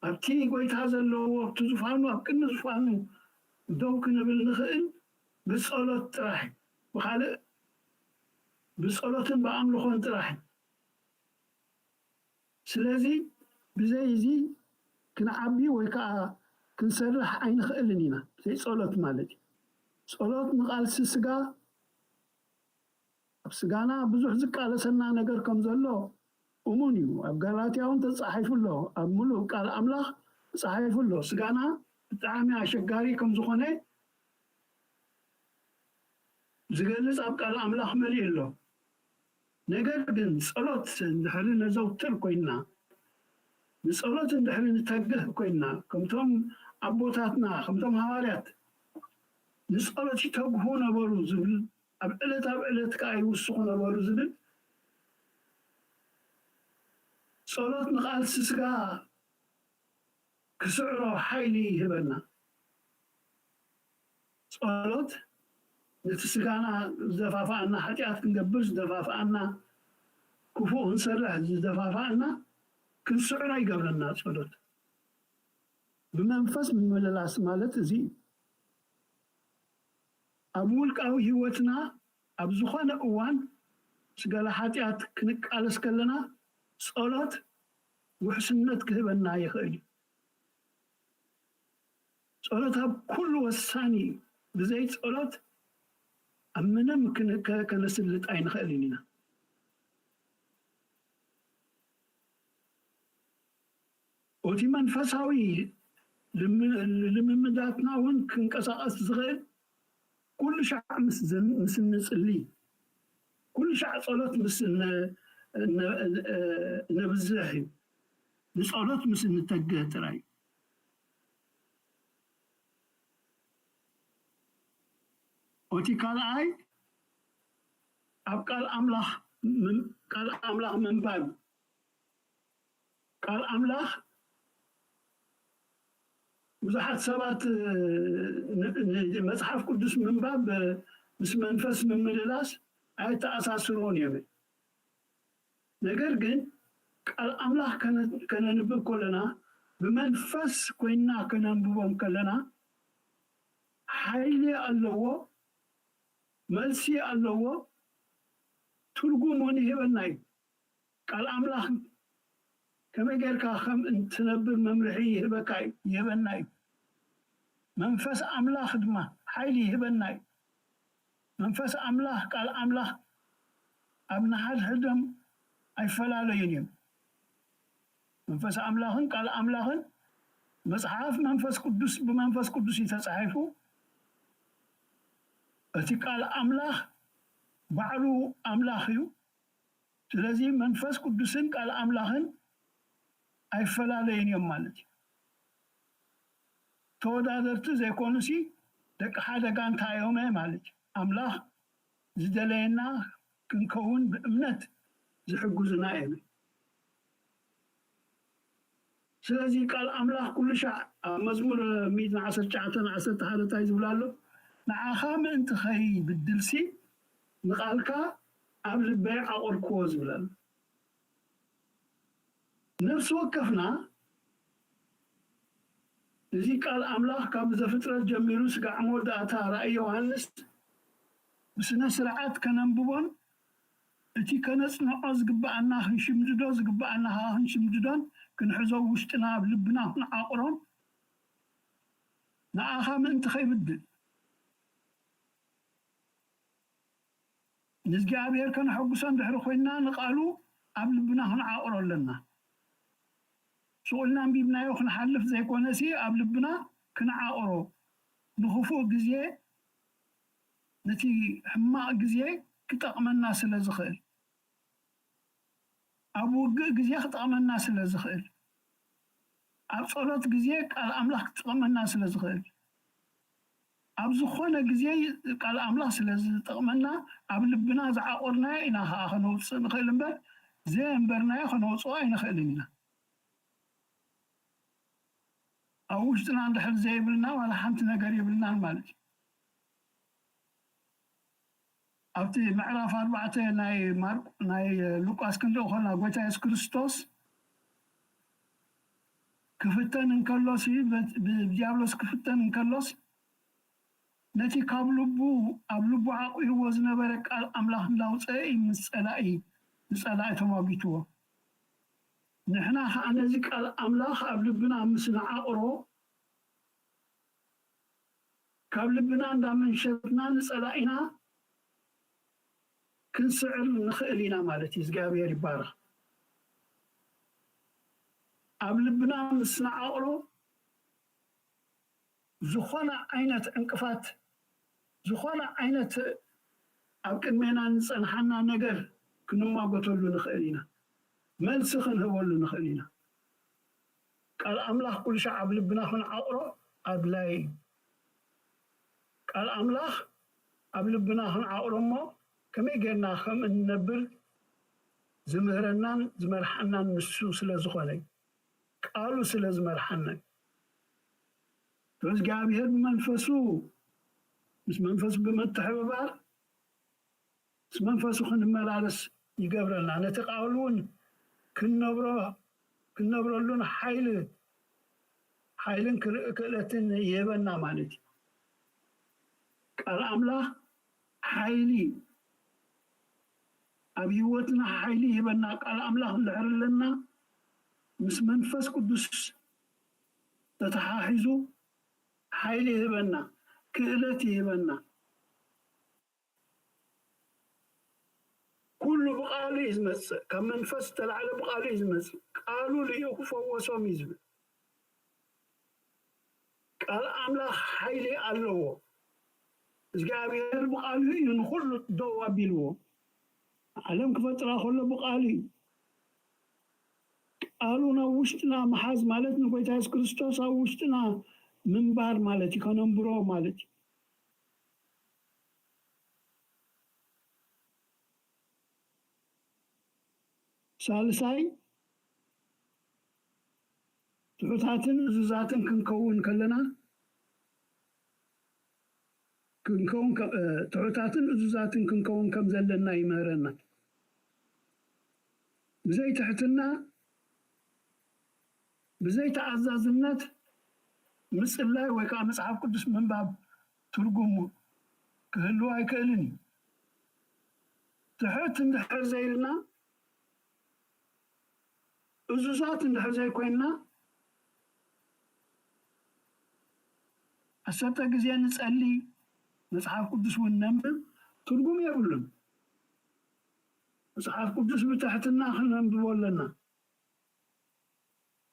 ኣብቲ ጎይታ ዘለዎ ኣብቲ ዙፋኑ ኣብ ቅድሚ ዙፋኑ ደው ክንብል ንኽእል ብጸሎት ጥራሕ እዩ። ብኻልእ ብጸሎትን ብኣምልኾን ጥራሕ እዩ። ስለዚ ብዘይ እዚ ክንዓቢ ወይ ከዓ ክንሰርሕ ኣይንኽእልን ኢና። ብዘይ ጸሎት ማለት እዩ። ጸሎት ንቓልሲ ስጋ ኣብ ስጋና ብዙሕ ዝቃለሰና ነገር ከም ዘሎ እሙን እዩ። ኣብ ጋላትያ እውን ተጻሒፉ ኣሎ። ኣብ ምሉእ ቃል ኣምላኽ ተጻሒፉ ኣሎ። ስጋና ብጣዕሚ ኣሸጋሪ ከም ዝኾነ ዝገልጽ ኣብ ቃል ኣምላኽ መሊኡ ኣሎ። ነገር ግን ጸሎት እንድሕሪ ነዘውትር ኮይንና፣ ንጸሎት እንድሕሪ ንተግህ ኮይንና፣ ከምቶም ኣቦታትና፣ ከምቶም ሃዋርያት ንጸሎት ይተግሁ ነበሩ ዝብል፣ ኣብ ዕለት ኣብ ዕለት ከኣ ይውስኹ ነበሩ ዝብል፣ ጸሎት ንቓልሲ ስጋ ክስዕሮ ሓይሊ ይህበና። ጸሎት ነቲ ስጋና ዝደፋፍኣና፣ ሓጢኣት ክንገብር ዝደፋፍኣና፣ ክፉእ ክንሰርሕ ዝደፋፍኣና ክንስዕሮ ይገብረና። ጸሎት ብመንፈስ ምምልላስ ማለት እዚ እዩ። ኣብ ውልቃዊ ህይወትና ኣብ ዝኾነ እዋን ምስ ገለ ሓጢኣት ክንቃለስ ከለና ጸሎት ውሕስነት ክህበና ይኽእል እዩ። ጸሎት ኣብ ኩሉ ወሳኒ እዩ። ብዘይ ጸሎት ኣብ ምንም ክን-፣ ከ-፣ ከነስልጥ ኣይንኽእልን ኢና። እቲ መንፈሳዊ ልም-፣ ልምምዳትና እውን ክንቀሳቐስ ዝኽእል ኩሉ ሻዕ ምስ ዘን-፣ ምስ እንጽሊ፣ ኩሉ ሻዕ ጸሎት ምስ ነ-፣ ነ-፣ ነ-፣ ነብዝሕ እዩ። ንጸሎት ምስ እንተግህ ጥራይ። እቲ ካልኣይ ኣብ ቃል ኣምላኽ ምን-፣ ቃል ኣምላኽ ምንባብ። ቃል ኣምላኽ ብዙሓት ሰባት፣ እ፣ ን-፣ ን-፣ መጽሓፍ ቅዱስ ምንባብ፣ እ፣ ምስ መንፈስ ምምልላስ ኣይተኣሳስሮን እዮም። ነገር ግን ቃል ኣምላኽ ከነ-፣ ከነንብብ ከለና፣ ብመንፈስ ኮይንና ከነንብቦም ከለና፣ ሓይሊ ኣለዎ፣ መልሲ ኣለዎ፣ ትርጉም እውን ይህበና እዩ። ቃል ኣምላኽ ከመይ ጌርካ ከም እንትነብር መምርሒ ይህበካ እዩ፣ ይህበና እዩ። መንፈስ ኣምላኽ ድማ ሓይሊ ይህበና እዩ። መንፈስ ኣምላኽ፣ ቃል ኣምላኽ ኣብ ንሓድሕዶም ኣይፈላለዩን እዮም። መንፈስ ኣምላኽን ቃል ኣምላኽን፣ መጽሓፍ መንፈስ ቅዱስ፣ ብመንፈስ ቅዱስ እዩ ተጻሒፉ። እቲ ቃል ኣምላኽ ባዕሉ ኣምላኽ እዩ። ስለዚ መንፈስ ቅዱስን ቃል ኣምላኽን ኣይፈላለዩን እዮም ማለት እዩ። ተወዳደርቲ ዘይኮኑሲ ደቂ ሓደ ጋንታ እዮም ማለት እዩ። ኣምላኽ ዝደለየና ክንከውን ብእምነት ዝሕግዙና እዮም። ስለዚ ቃል ኣምላኽ ኩሉ ሻዕ ኣብ መዝሙር ሚእትን ዓሰርተ ትሽዓተን ዓሰርተ ሓደ እንታይ ዝብል ኣሎ? "ንዓኻ ምእንቲ ኸይብድልሲ ንቓልካ ኣብ ልበይ ዓቖርክዎ" ዝብል ኣሎ። ነፍሲ ወከፍና እዚ ቃል ኣምላኽ ካብ ዘፍጥረት ጀሚሩ ስጋዕ መወዳእታ ራእይ ዮሃንስ ብስነ ስርዓት ከነንብቦን እቲ ከነጽንዖ ዝግብኣና ክንሽምድዶ ዝግብኣና ኸዓ ክንሽምድዶን ክንሕዞ ውሽጥና ኣብ ልብና ክንዓቑሮን ንኣኻ ምእንቲ ኸይብድል ንእግዚኣብሔር ከነሐጉሶ እንድሕሪ ኮይንና ንቓሉ ኣብ ልብና ክንዓቑሮ ኣለና። ስቕ ኢልና ኣንቢብናዮ ክንሓልፍ ዘይኮነሲ ኣብ ልብና ክንዓቑሮ ንኽፉእ ግዜ ነቲ ሕማቕ ግዜ ክጠቕመና ስለ ዝኽእል፣ ኣብ ውግእ ግዜ ክጠቕመና ስለ ዝኽእል፣ ኣብ ጸሎት ግዜ ቃል ኣምላኽ ክጠቕመና ስለ ዝኽእል፣ ኣብ ዝኾነ ግዜ ቃል ኣምላኽ ስለ ዝጠቕመና ኣብ ልብና ዝዓቖርናዮ ኢና ኸዓ ከነውጽእ ንኽእል እምበር ዘየንበርናዮ ከነውፅኦ ኣይንኽእልን ኢና። ኣብ ውሽጥና እንድሕር ዘይብልና ዋላ ሓንቲ ነገር የብልናን ማለት እዩ። ኣብቲ ምዕራፍ ኣርባዕተ ናይ ማርቆ ናይ ሉቃስ ክንርኢ ከለና ጎይታ የሱስ ክርስቶስ ክፍተን እንከሎስ ብዲያብሎስ ክፍተን እንከሎስ ነቲ ካብ ልቡ ኣብ ልቡ ዓቂርዎ ዝነበረ ቃል ኣምላኽ እንዳውፀአ እዩ ምስ ፀላኢ ንፀላኢ ተሟጊትዎ። ንሕና ከዓ ነዚ ቃል ኣምላኽ ኣብ ልብና ምስ ንዓቕሮ ካብ ልብና እንዳመንሸጥና ንፀላኢና ክንስዕር ንኽእል ኢና ማለት እዩ። እግዚኣብሔር ይባረኽ። ኣብ ልብና ምስ ንዓቕሮ ዝኾነ ዓይነት ዕንቅፋት፣ ዝኾነ ዓይነት ኣብ ቅድሜና ዝፀንሓና ነገር ክንሟገተሉ ንኽእል ኢና። መልሲ ክንህበሉ ንኽእል ኢና። ቃል ኣምላኽ ኩሉ ሻዕ ኣብ ልብና ክንዓቕሮ ኣድላይ እዩ። ቃል ኣምላኽ ኣብ ልብና ክንዓቕሮ እሞ ከመይ ጌርና ከም እንነብር ዝምህረናን ዝመርሓናን ንሱ ስለ ዝኾነ እዩ። ቃሉ ስለ ዝመርሓና እዩ። እግዚኣብሔር ብመንፈሱ ምስ መንፈሱ ብምትሕብባር ምስ መንፈሱ ክንመላለስ ይገብረና። ነቲ ቃሉ እውን ክንነብሮ ክንነብረሉን ሓይሊ ሓይልን ክርኢ ክእለትን ይህበና ማለት እዩ። ቃል ኣምላኽ ሓይሊ ኣብ ህይወትና ሓይሊ ይህበና። ቃል ኣምላኽ እንድሕር ኣለና ምስ መንፈስ ቅዱስ ተተሓሒዙ ሓይሊ ይህበና፣ ክእለት ይህበና። ኩሉ ብቃሉ እዩ ዝመፅእ፣ ካብ መንፈስ ዝተላዕለ ብቃሉ እዩ ዝመፅእ። ቃሉ ልኢኹ ፈወሶም እዩ ዝብል። ቃል ኣምላኽ ሓይሊ ኣለዎ። እግዚኣብሔር ብቃሉ እዩ ንኩሉ ደው ኣቢልዎ። ዓለም ክፈጥራ ከሎ ብቃሉ እዩ። ቃሉ ናብ ውሽጥና ምሓዝ ማለት ንጎይታ የሱስ ክርስቶስ ኣብ ውሽጥና ምንባር ማለት እዩ፣ ከነንብሮ ማለት እዩ። ሳልሳይ ትሑታትን እዙዛትን ክንከውን ከለና ክንከውን ከ- እ፣ ትሑታትን እዙዛትን ክንከውን ከም ዘለና ይምህረና። ብዘይ ትሕትና ብዘይ ተኣዛዝነት ምጽላይ ወይ ከዓ መጽሓፍ ቅዱስ ምንባብ ትርጉሙ ክህልው ኣይክእልን እዩ። ትሕት እንድሕር ዘይልና እዙዛት እንድሕር ዘይኮይንና ዓሰርተ ግዜ ንጸሊ መጽሓፍ ቅዱስ እውን ነንብብ ትርጉም የብሉን። መጽሓፍ ቅዱስ ብትሕትና ክነንብቦ ኣለና።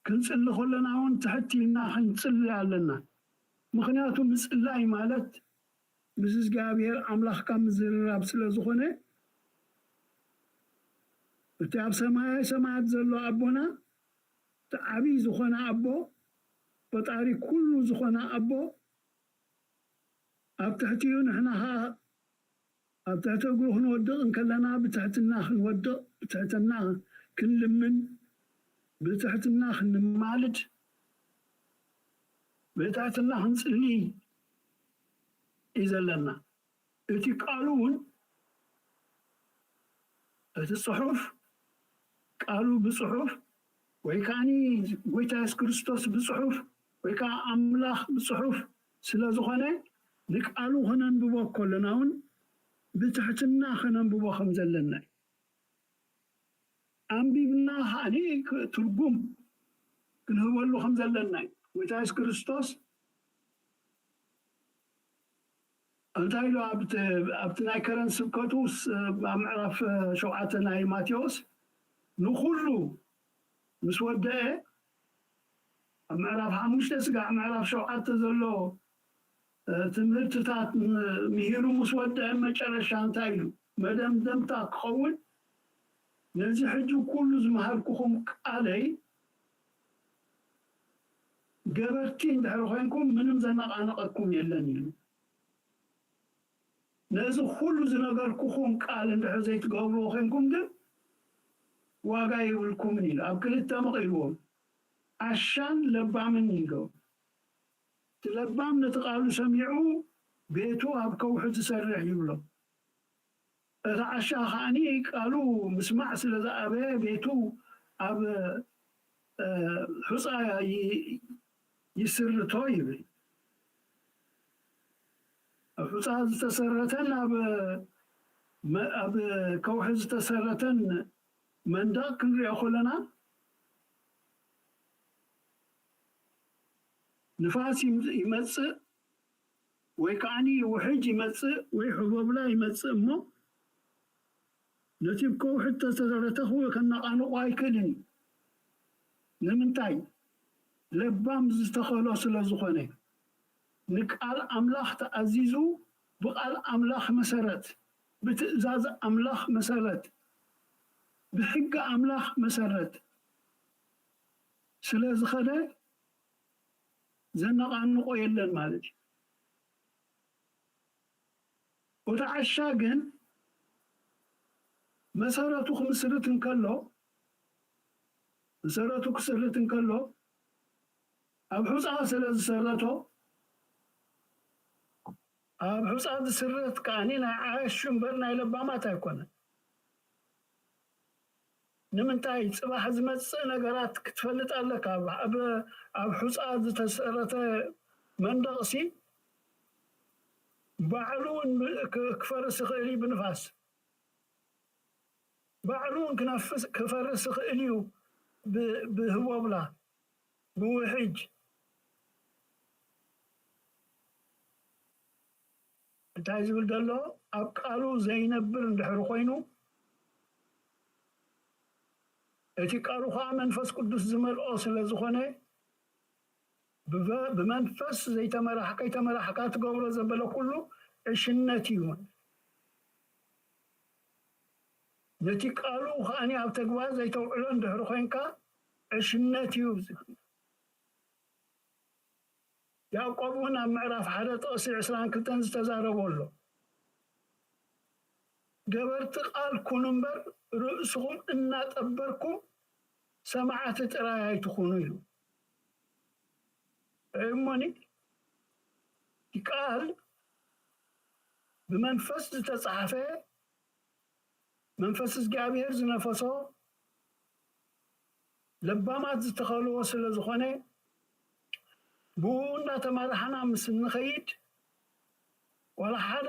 ክንጽሊ ከለና እውን ትሕት ኢልና ክንጽሊ ኣለና። ምኽንያቱ ምጽላይ ማለት ምስ እግዚኣብሔር ኣምላኽካ ምዝርራብ ስለ ዝኾነ እቲ ኣብ ሰማያዊ ሰማያት ዘሎ ኣቦና እቲ ዓብዪ ዝኾነ ኣቦ ፈጣሪ ኩሉ ዝኾነ ኣቦ ኣብ ትሕቲኡ ንሕና ኸዓ ኣብ ትሕቲ እግሩ ክንወድቕ እንከለና ብትሕትና ክንወድቕ ብትሕትና ክንልምን ብትሕትና ክንማልድ ብትሕትና ክንጽሊ እዩ ዘለና። እቲ ቃሉ እውን እቲ ጽሑፍ ቃሉ ብጽሑፍ ወይ ከዓኒ ጎይታ የሱስ ክርስቶስ ብጽሑፍ ወይ ከዓ ኣምላኽ ብጽሑፍ ስለ ዝኾነ ንቃሉ ከነንብቦ ከለና እውን ብትሕትና ከነንብቦ ከም ዘለና እዩ። ኣንቢብና ከዓኒ ትርጉም ክንህበሉ ከም ዘለና እዩ። ጎይታ የሱስ ክርስቶስ እንታይ ኢሉ ኣብቲ ኣብቲ ናይ ከረን ስብከቱ ኣብ ምዕራፍ ሸውዓተ ናይ ማቴዎስ ንኹሉ ምስ ወደአ ኣብ ምዕራፍ ሓሙሽተ ስጋዕ ምዕራፍ ሸውዓተ ዘሎ ትምህርትታት ምሂሩ ምስ ወደአ መጨረሻ እንታይ ኢሉ መደምደምታ ክኸውን ነዚ ሕጂ ኩሉ ዝመሃርኩኹም ቃለይ ገበርቲ እንድሕር ኮይንኩም ምንም ዘነቃነቀኩም የለን ኢሉ። ነዚ ኩሉ ዝነገርኩኹም ቃል እንድሕር ዘይትገብርዎ ኮይንኩም ግን ዋጋ የብልኩምን ኢሉ ኣብ ክልተ መቒልዎም፣ ዓሻን ለባምን ኢሉ። እቲ ለባም ነቲ ቃሉ ሰሚዑ ቤቱ ኣብ ከውሒ ትሰርሕ ይብሎ። እቲ ዓሻ ከዓኒ ቃሉ ምስማዕ ስለ ዝኣበየ ቤቱ ኣብ ሑፃ ይስርቶ ይብል። ኣብ ሑፃ ዝተሰረተን ኣብ ከውሒ ዝተሰረተን መንደቕ ክንሪኦ ከለና ንፋስ ይመፅእ ወይ ከዓኒ ውሕጅ ይመፅእ ወይ ሕቦብላ ይመፅእ እሞ ነቲ ከውሒ ዝተሰረተ ከነቓንቆ ኣይክእልን እዩ። ንምንታይ? ለባም ዝተኸሎ ስለ ዝኾነ፣ ንቃል ኣምላኽ ተኣዚዙ፣ ብቓል ኣምላኽ መሰረት፣ ብትእዛዝ ኣምላኽ መሰረት፣ ብሕጊ ኣምላኽ መሰረት ስለ ዝኸደ ዘነቓንቆ የለን ማለት እዩ። እቲ ዓሻ ግን መሰረቱ ክምስርት እንከሎ፣ መሰረቱ ክስርት እንከሎ ኣብ ሑፃ ስለ ዝሰረቶ፣ ኣብ ሑፃ ዝስረት ከዓኒ ናይ ዓያሹ እምበር ናይ ለባማት ኣይኮነን። ንምንታይ? ፅባሕ ዝመፅእ ነገራት ክትፈልጥ ኣለካ። ኣብ ሑፃ ዝተሰረተ መንደቕሲ ባዕሉ እውን ክፈርስ ይኽእል እዩ ብንፋስ፣ ባዕሉ እውን ክፈርስ ይኽእል እዩ ብህቦብላ፣ ብውሕጅ። እንታይ ዝብል ዘሎ? ኣብ ቃሉ ዘይነብር እንድሕር ኮይኑ፣ እቲ ቃሉ ከዓ መንፈስ ቅዱስ ዝመልኦ ስለ ዝኾነ፣ ብመንፈስ ዘይተመራሕካ፣ ከይተመራሕካ ትገብሮ ዘበለ ኩሉ ዕሽነት እዩ። ነቲ ቃሉ ከዓኒ ኣብ ተግባር ዘይተውዕሎ እንድሕር ኮይንካ ዕሽነት እዩ። ያዕቆብ እውን ኣብ ምዕራፍ ሓደ ጥቕሲ ዕስራን ክልተን ዝተዛረቦ ኣሎ። ገበርቲ ቃል ኩኑ እምበር ርእስኹም እናጠበርኩም ሰማዕቲ ጥራይ ኣይትኹኑ ኢሉ። እሞኒ ቃል ብመንፈስ ዝተጻሕፈ መንፈስ እግዚኣብሔር ዝነፈሶ ለባማት ዝተኸልዎ ስለ ዝኾነ ብኡ እንዳተማራሕና ምስ እንኸይድ ዋላ ሓደ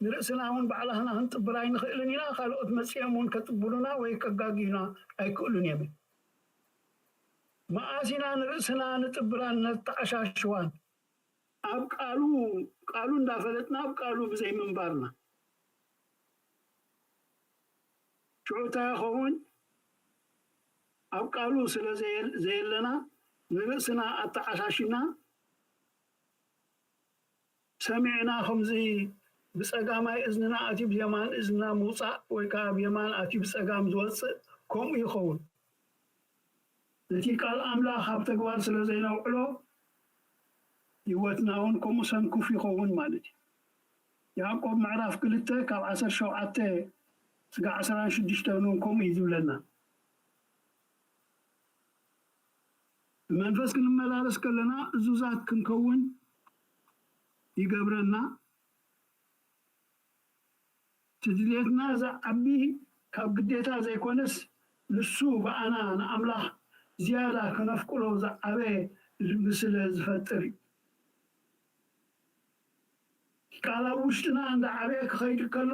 ንርእስና እውን ባዕላህና ክንጥብር ኣይንኽእልን ኢና። ካልኦት መጺኦም እውን ከጥብሩና ወይ ከጋግዩና ኣይክእሉን እዮም። መኣስ ኢና ንርእስና ንጥብራን ነተዓሻሽዋን? ኣብ ቃሉ ቃሉ እንዳፈለጥና ኣብ ቃሉ ብዘይ ምንባርና ሽዑ እንታይ ይኸውን? ኣብ ቃሉ ስለ ዘየለና ንርእስና ኣተዓሻሽና ሰሚዕና ከምዚ ብጸጋማይ እዝንና ኣትዩ ብየማን እዝንና ምውጻእ ወይ ከዓ ብየማን ኣትዩ ብጸጋም ዝወጽእ ከምኡ ይኸውን። ነቲ ቃል ኣምላኽ ኣብ ተግባር ስለ ዘይነውዕሎ ህይወትና እውን ከምኡ ሰንኩፍ ይኸውን ማለት እዩ። ያዕቆብ ምዕራፍ ክልተ ካብ ዓሰርተ ሸውዓተ ስጋዕ ዓሰርተ ሽዱሽተ እውን ከምኡ እዩ ዝብለና። ብመንፈስ ክንመላለስ ከለና እዙዛት ክንከውን ይገብረና። እቲ ድሌትና ዝዓቢ ካብ ግዴታ ዘይኮነስ ንሱ ብኣና ንኣምላኽ ዝያዳ ከነፍቅሮ ዝዓበየ ልቢ ስለ ዝፈጥር እዩ። ቃል ኣብ ውሽጥና እንዳዓበየ ክኸይድ ከሎ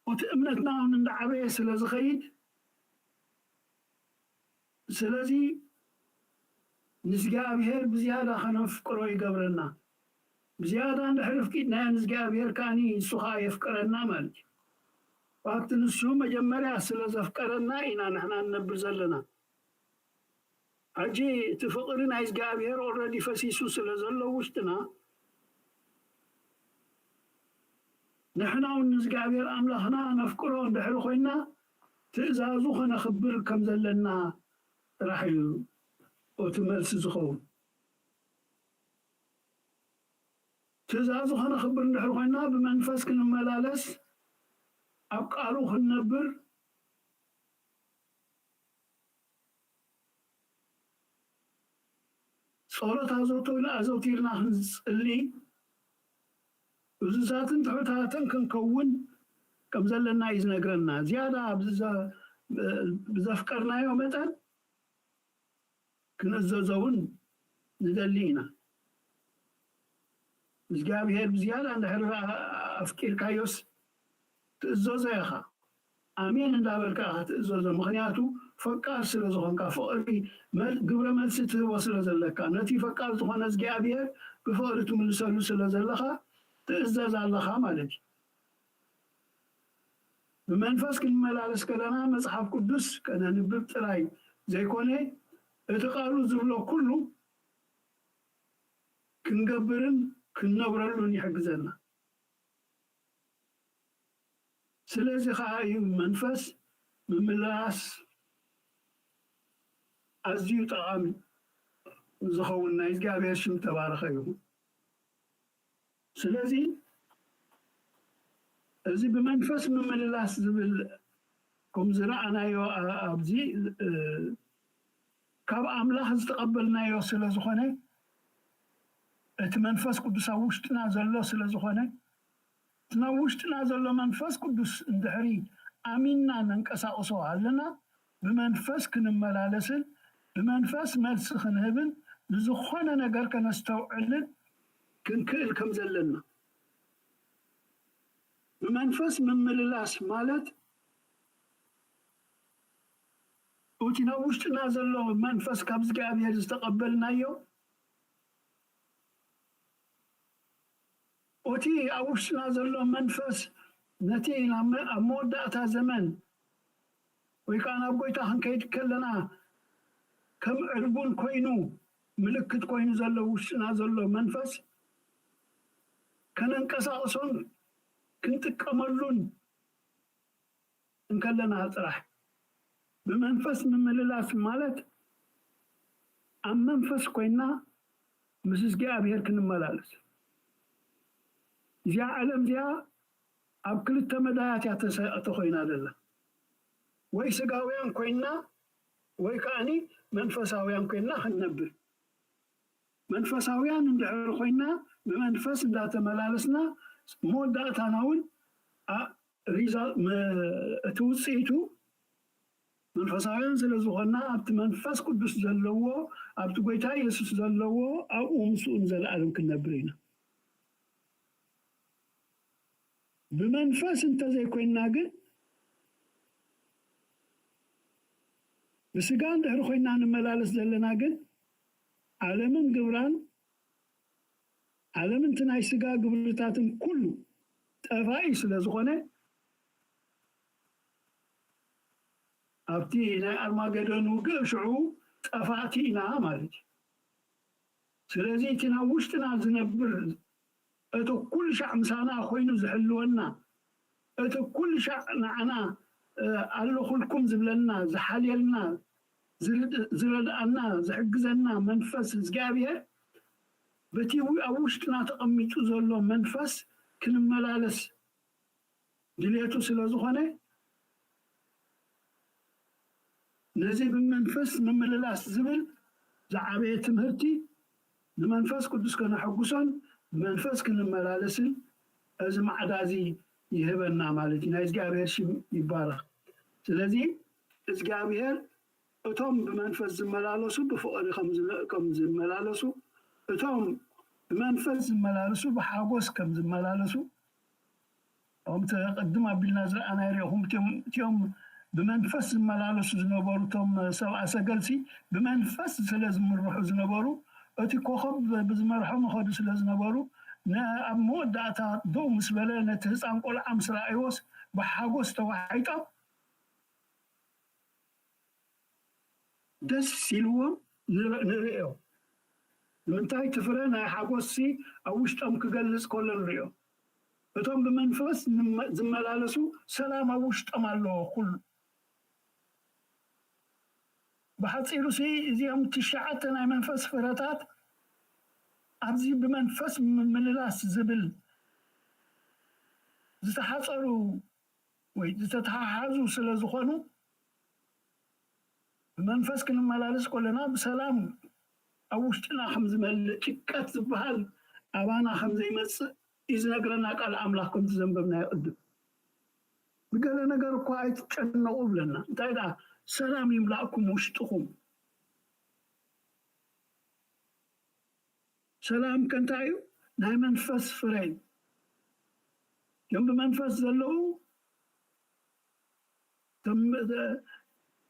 እቲ እምነትና እውን እንዳዓበየ ስለ ዝኸይድ ስለዚ ንእግዚኣብሔር ብዝያዳ ከነፍቅሮ ይገብረና። ብዝያዳ እንድሕር ኣፍቂድናዮ ንእግዚኣብሔር ከዓኒ ንሱ ኸዓ የፍቅረና ማለት እዩ። ኣብቲ ንሱ መጀመርያ ስለ ዘፍቀረና ኢና ንሕና ንነብር ዘለና። ሕጂ እቲ ፍቕሪ ናይ እግዚኣብሔር ኦረዲ ፈሲሱ ስለ ዘሎ ውሽጥና ንሕና እውን ንእግዚኣብሔር ኣምላኽና ነፍቅሮ እንድሕር ኮይና ትእዛዙ ከነኽብር ከም ዘለና ጥራሕ እዩ እቲ መልሲ ዝኸውን። ትእዛዙ ከነኽብር እንድሕር ኮይና ብመንፈስ ክንመላለስ ኣብ ቃሉ ክንነብር፣ ጸሎት ኣዘውቲርና ኣዘውቲርና ክንጽሊ፣ እዙዛትን ትሑታትን ክንከውን ከም ዘለና እዩ ዝነግረና። ዝያዳ ብዘፍቀርናዮ መጠን ክንእዘዞ እውን ንደሊ ኢና። እግዚኣብሔር ብዝያዳ እንድሕር ኣፍቂርካዮስ ትእዘዞ ኢኻ። ኣሜን እንዳበልካ ኢኻ ትእዘዞ። ምኽንያቱ ፈቃር ስለ ዝኾንካ፣ ፍቕሪ መል-፣ ግብረ መልሲ ትህቦ ስለ ዘለካ፣ ነቲ ፈቃር ዝኾነ እግዚኣብሔር ብፍቕሪ ትምልሰሉ ስለ ዘለኻ ትእዘዝ ኣለኻ ማለት እዩ። ብመንፈስ ክንመላለስ ከለና መጽሓፍ ቅዱስ ከነንብብ ጥራይ ዘይኮነ፣ እቲ ቃሉ ዝብሎ ኩሉ ክንገብርን ክንነብረሉን ይሕግዘና። ስለዚ ኸዓ እዩ መንፈስ ምምላስ ኣዝዩ ጠቓሚ ዝኸውን። ናይ እግዚኣብሔር ሽም ተባረኸ ይኹን። ስለዚ እዚ ብመንፈስ ምምልላስ ዝብል ከም ዝረኣናዮ ኣ-፣ ኣብዚ፣ እ፣ ካብ ኣምላኽ ዝተቐበልናዮ ስለ ዝኾነ፣ እቲ መንፈስ ቅዱስ ኣብ ውሽጥና ዘሎ ስለ ዝኾነ፣ እቲ ናብ ውሽጥና ዘሎ መንፈስ ቅዱስ እንድሕሪ ኣሚንና ነንቀሳቕሶ ኣለና፣ ብመንፈስ ክንመላለስን ብመንፈስ መልሲ ክንህብን ንዝኾነ ነገር ከነስተውዕልን ክንክእል ከም ዘለና። ብመንፈስ ምምልላስ ማለት እቲ ናብ ውሽጥና ዘሎ መንፈስ ካብ እግዚኣብሔር ዝተቐበልናዮ፣ እቲ ኣብ ውሽጥና ዘሎ መንፈስ ነቲ ናብ መ-፣ ኣብ መወዳእታ ዘመን ወይ ከዓ ናብ ጎይታ ክንከይድ ከለና ከም ዕርቡን ኮይኑ ምልክት ኮይኑ ዘሎ ውሽጥና ዘሎ መንፈስ ከነንቀሳቕሶን ክንጥቀመሉን እንከለና ጥራሕ። ብመንፈስ ምምልላስ ማለት ኣብ መንፈስ ኮይና ምስ እግዚኣብሔር ክንመላለስ። እዚኣ ዓለም እዚኣ ኣብ ክልተ መዳያት እያ ተሰ-፣ ተኾይና ዘላ። ወይ ስጋውያን ኮይና ወይ ከዓኒ መንፈሳውያን ኮይና ክንነብር። መንፈሳውያን እንድሕር ኮይና ብመንፈስ እንዳተመላለስና መወዳእታና እውን ኣ-፣ ሪዛል-፣ መ-፣ እቲ ውፅኢቱ መንፈሳውያን ስለ ዝኾንና ኣብቲ መንፈስ ቅዱስ ዘለዎ ኣብቲ ጎይታ የሱስ ዘለዎ ኣብኡ ምስኡ ንዘለኣለም ክንነብር ኢና። ብመንፈስ እንተዘይኮይንና ግን ብስጋ እንድሕር ኮይንና ንመላለስ ዘለና ግን ዓለምን ግብራን ዓለምን እቲ ናይ ስጋ ግብርታትን ኩሉ ጠፋኢ ስለ ዝኾነ ኣብቲ ናይ ኣርማገዶን ውግእ ሽዑ ጠፋእቲ ኢና ማለት እዩ። ስለዚ እቲ ናብ ውሽጥና ዝነብር እቲ ኩሉ ሻዕ ምሳና ኮይኑ ዝሕልወና እቲ ኩሉ ሻዕ ንዓና ኣለኹልኩም ዝብለና ዝሓልየልና ዝረድኣና ዝሕግዘና መንፈስ እግዚኣብሔር በቲ ኣብ ውሽጥና ተቐሚጡ ዘሎ መንፈስ ክንመላለስ ድልየቱ ስለ ዝኾነ ነዚ ብመንፈስ ምምልላስ ዝብል ዝዓበየ ትምህርቲ ንመንፈስ ቅዱስ ከነሐጉሶን ብመንፈስ ክንመላለስን እዚ ማዕዳ እዚ ይህበና ማለት እዩ። ናይ እግዚኣብሔር ሽም ይባረኽ። ስለዚ እግዚኣብሔር እቶም ብመንፈስ ዝመላለሱ ብፍቕሪ ከም ዝመላለሱ እቶም ብመንፈስ ዝመላለሱ ብሓጎስ ከም ዝመላለሱ እቶም ቅድም ኣቢልና ዝረኣናዮ ሪኢኹም እቲኦም ብመንፈስ ዝመላለሱ ዝነበሩ እቶም ሰብኣ ሰገልሲ ብመንፈስ ስለ ዝምርሑ ዝነበሩ እቲ ኮኸብ ብዝመርሖም ይኸዱ ስለ ዝነበሩ ኣብ መወዳእታ ደው ምስ በለ ነቲ ህፃን ቆልዓ ምስ ረኣይዎስ ብሓጎስ ተዋሒጦም ደስ ኢልዎም ንርእዮ። ንምንታይ እቲ ፍረ ናይ ሓጎስሲ ኣብ ውሽጦም ክገልፅ ከሎ ንርእዮ። እቶም ብመንፈስ ዝመላለሱ ሰላም ኣብ ውሽጦም ኣለዎ ኩሉ። ብሓፂሩሲ እዚኦም ትሽዓተ ናይ መንፈስ ፍረታት ኣብዚ ብመንፈስ ምምልላስ ዝብል ዝተሓፀሩ ወይ ዝተተሓሓዙ ስለ ዝኾኑ፣ ብመንፈስ ክንመላለስ ከለና ብሰላም ኣብ ውሽጥና ከም ዝመልእ፣ ጭንቀት ዝበሃል ኣባና ከም ዘይመጽእ እዩ ዝነግረና ቃል ኣምላኽ፣ ከምቲ ዘንበብናዮ ቅድም። ብገለ ነገር እኳ ኣይትጨነቑ ብለና። እንታይ ደኣ? ሰላም ይምላእኩም ውሽጥኹም። ሰላም ከ እንታይ እዩ? ናይ መንፈስ ፍረ እዩ። እቶም ብመንፈስ ዘለዉ፣ እቶም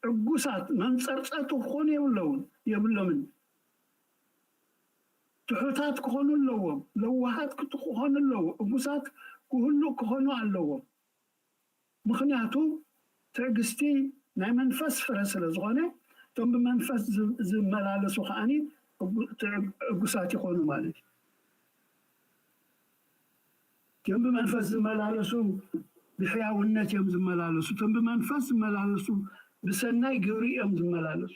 ዕጉሳት፣ መንጸርጸርቲ ክኾኑ የብለውን፣ የብሎምን። ትሑታት ክኾኑ ኣለዎም፣ ለዋሃት ክኾኑ ኣለዎ፣ ዕጉሳት ክህሉ ክኾኑ ኣለዎም። ምኽንያቱ ትዕግስቲ ናይ መንፈስ ፍረ ስለ ዝኾነ፣ እቶም ብመንፈስ ዝ-፣ ዝመላለሱ ከዓኒ ዕጉ-፣ ትዕ-፣ ዕጉሳት ይኾኑ ማለት እዩ። እቶም ብመንፈስ ዝመላለሱ ብሕያውነት እዮም ዝመላለሱ። እቶም ብመንፈስ ዝመላለሱ ብሰናይ ግብሪ እዮም ዝመላለሱ።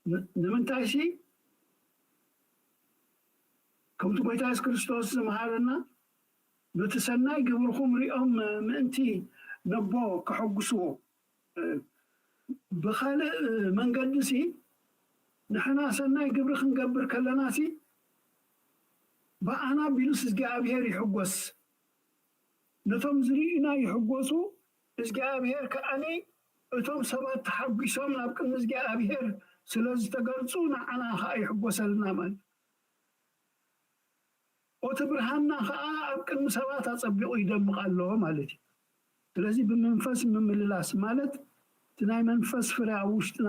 ን-፣ ንምንታይ ሲ? ከምቲ ጎይታ የሱስ ክርስቶስ ዝመሃረና፣ "በቲ ሰናይ ግብርኹም ሪኦም ምእንቲ ነቦ ከሐጉስዎ።" እ፣ ብኻልእ መንገዲ ሲ፣ ንሕና ሰናይ ግብሪ ክንገብር ከለና ሲ፣ ብኣና ቢሉስ እግዚኣብሔር ይሕጎስ። ነቶም ዝርእዩና ይሕጎሱ፣ እግዚኣብሔር ከኣኒ እቶም ሰባት ተሓጒሶም ናብ ቅድሚ እግዚኣብሔር ስለ ዝተገልጹ፣ ንዓና ኸኣ ይሕጎሰልና ማለት እዩ። ኦቲ ብርሃንና ኸኣ ኣብ ቅድሚ ሰባት ኣጸቢቑ ይደምቕ ኣሎ ማለት እዩ። ስለዚ ብመንፈስ ምምልላስ ማለት እቲ ናይ መንፈስ ፍረ ኣብ ውሽጥና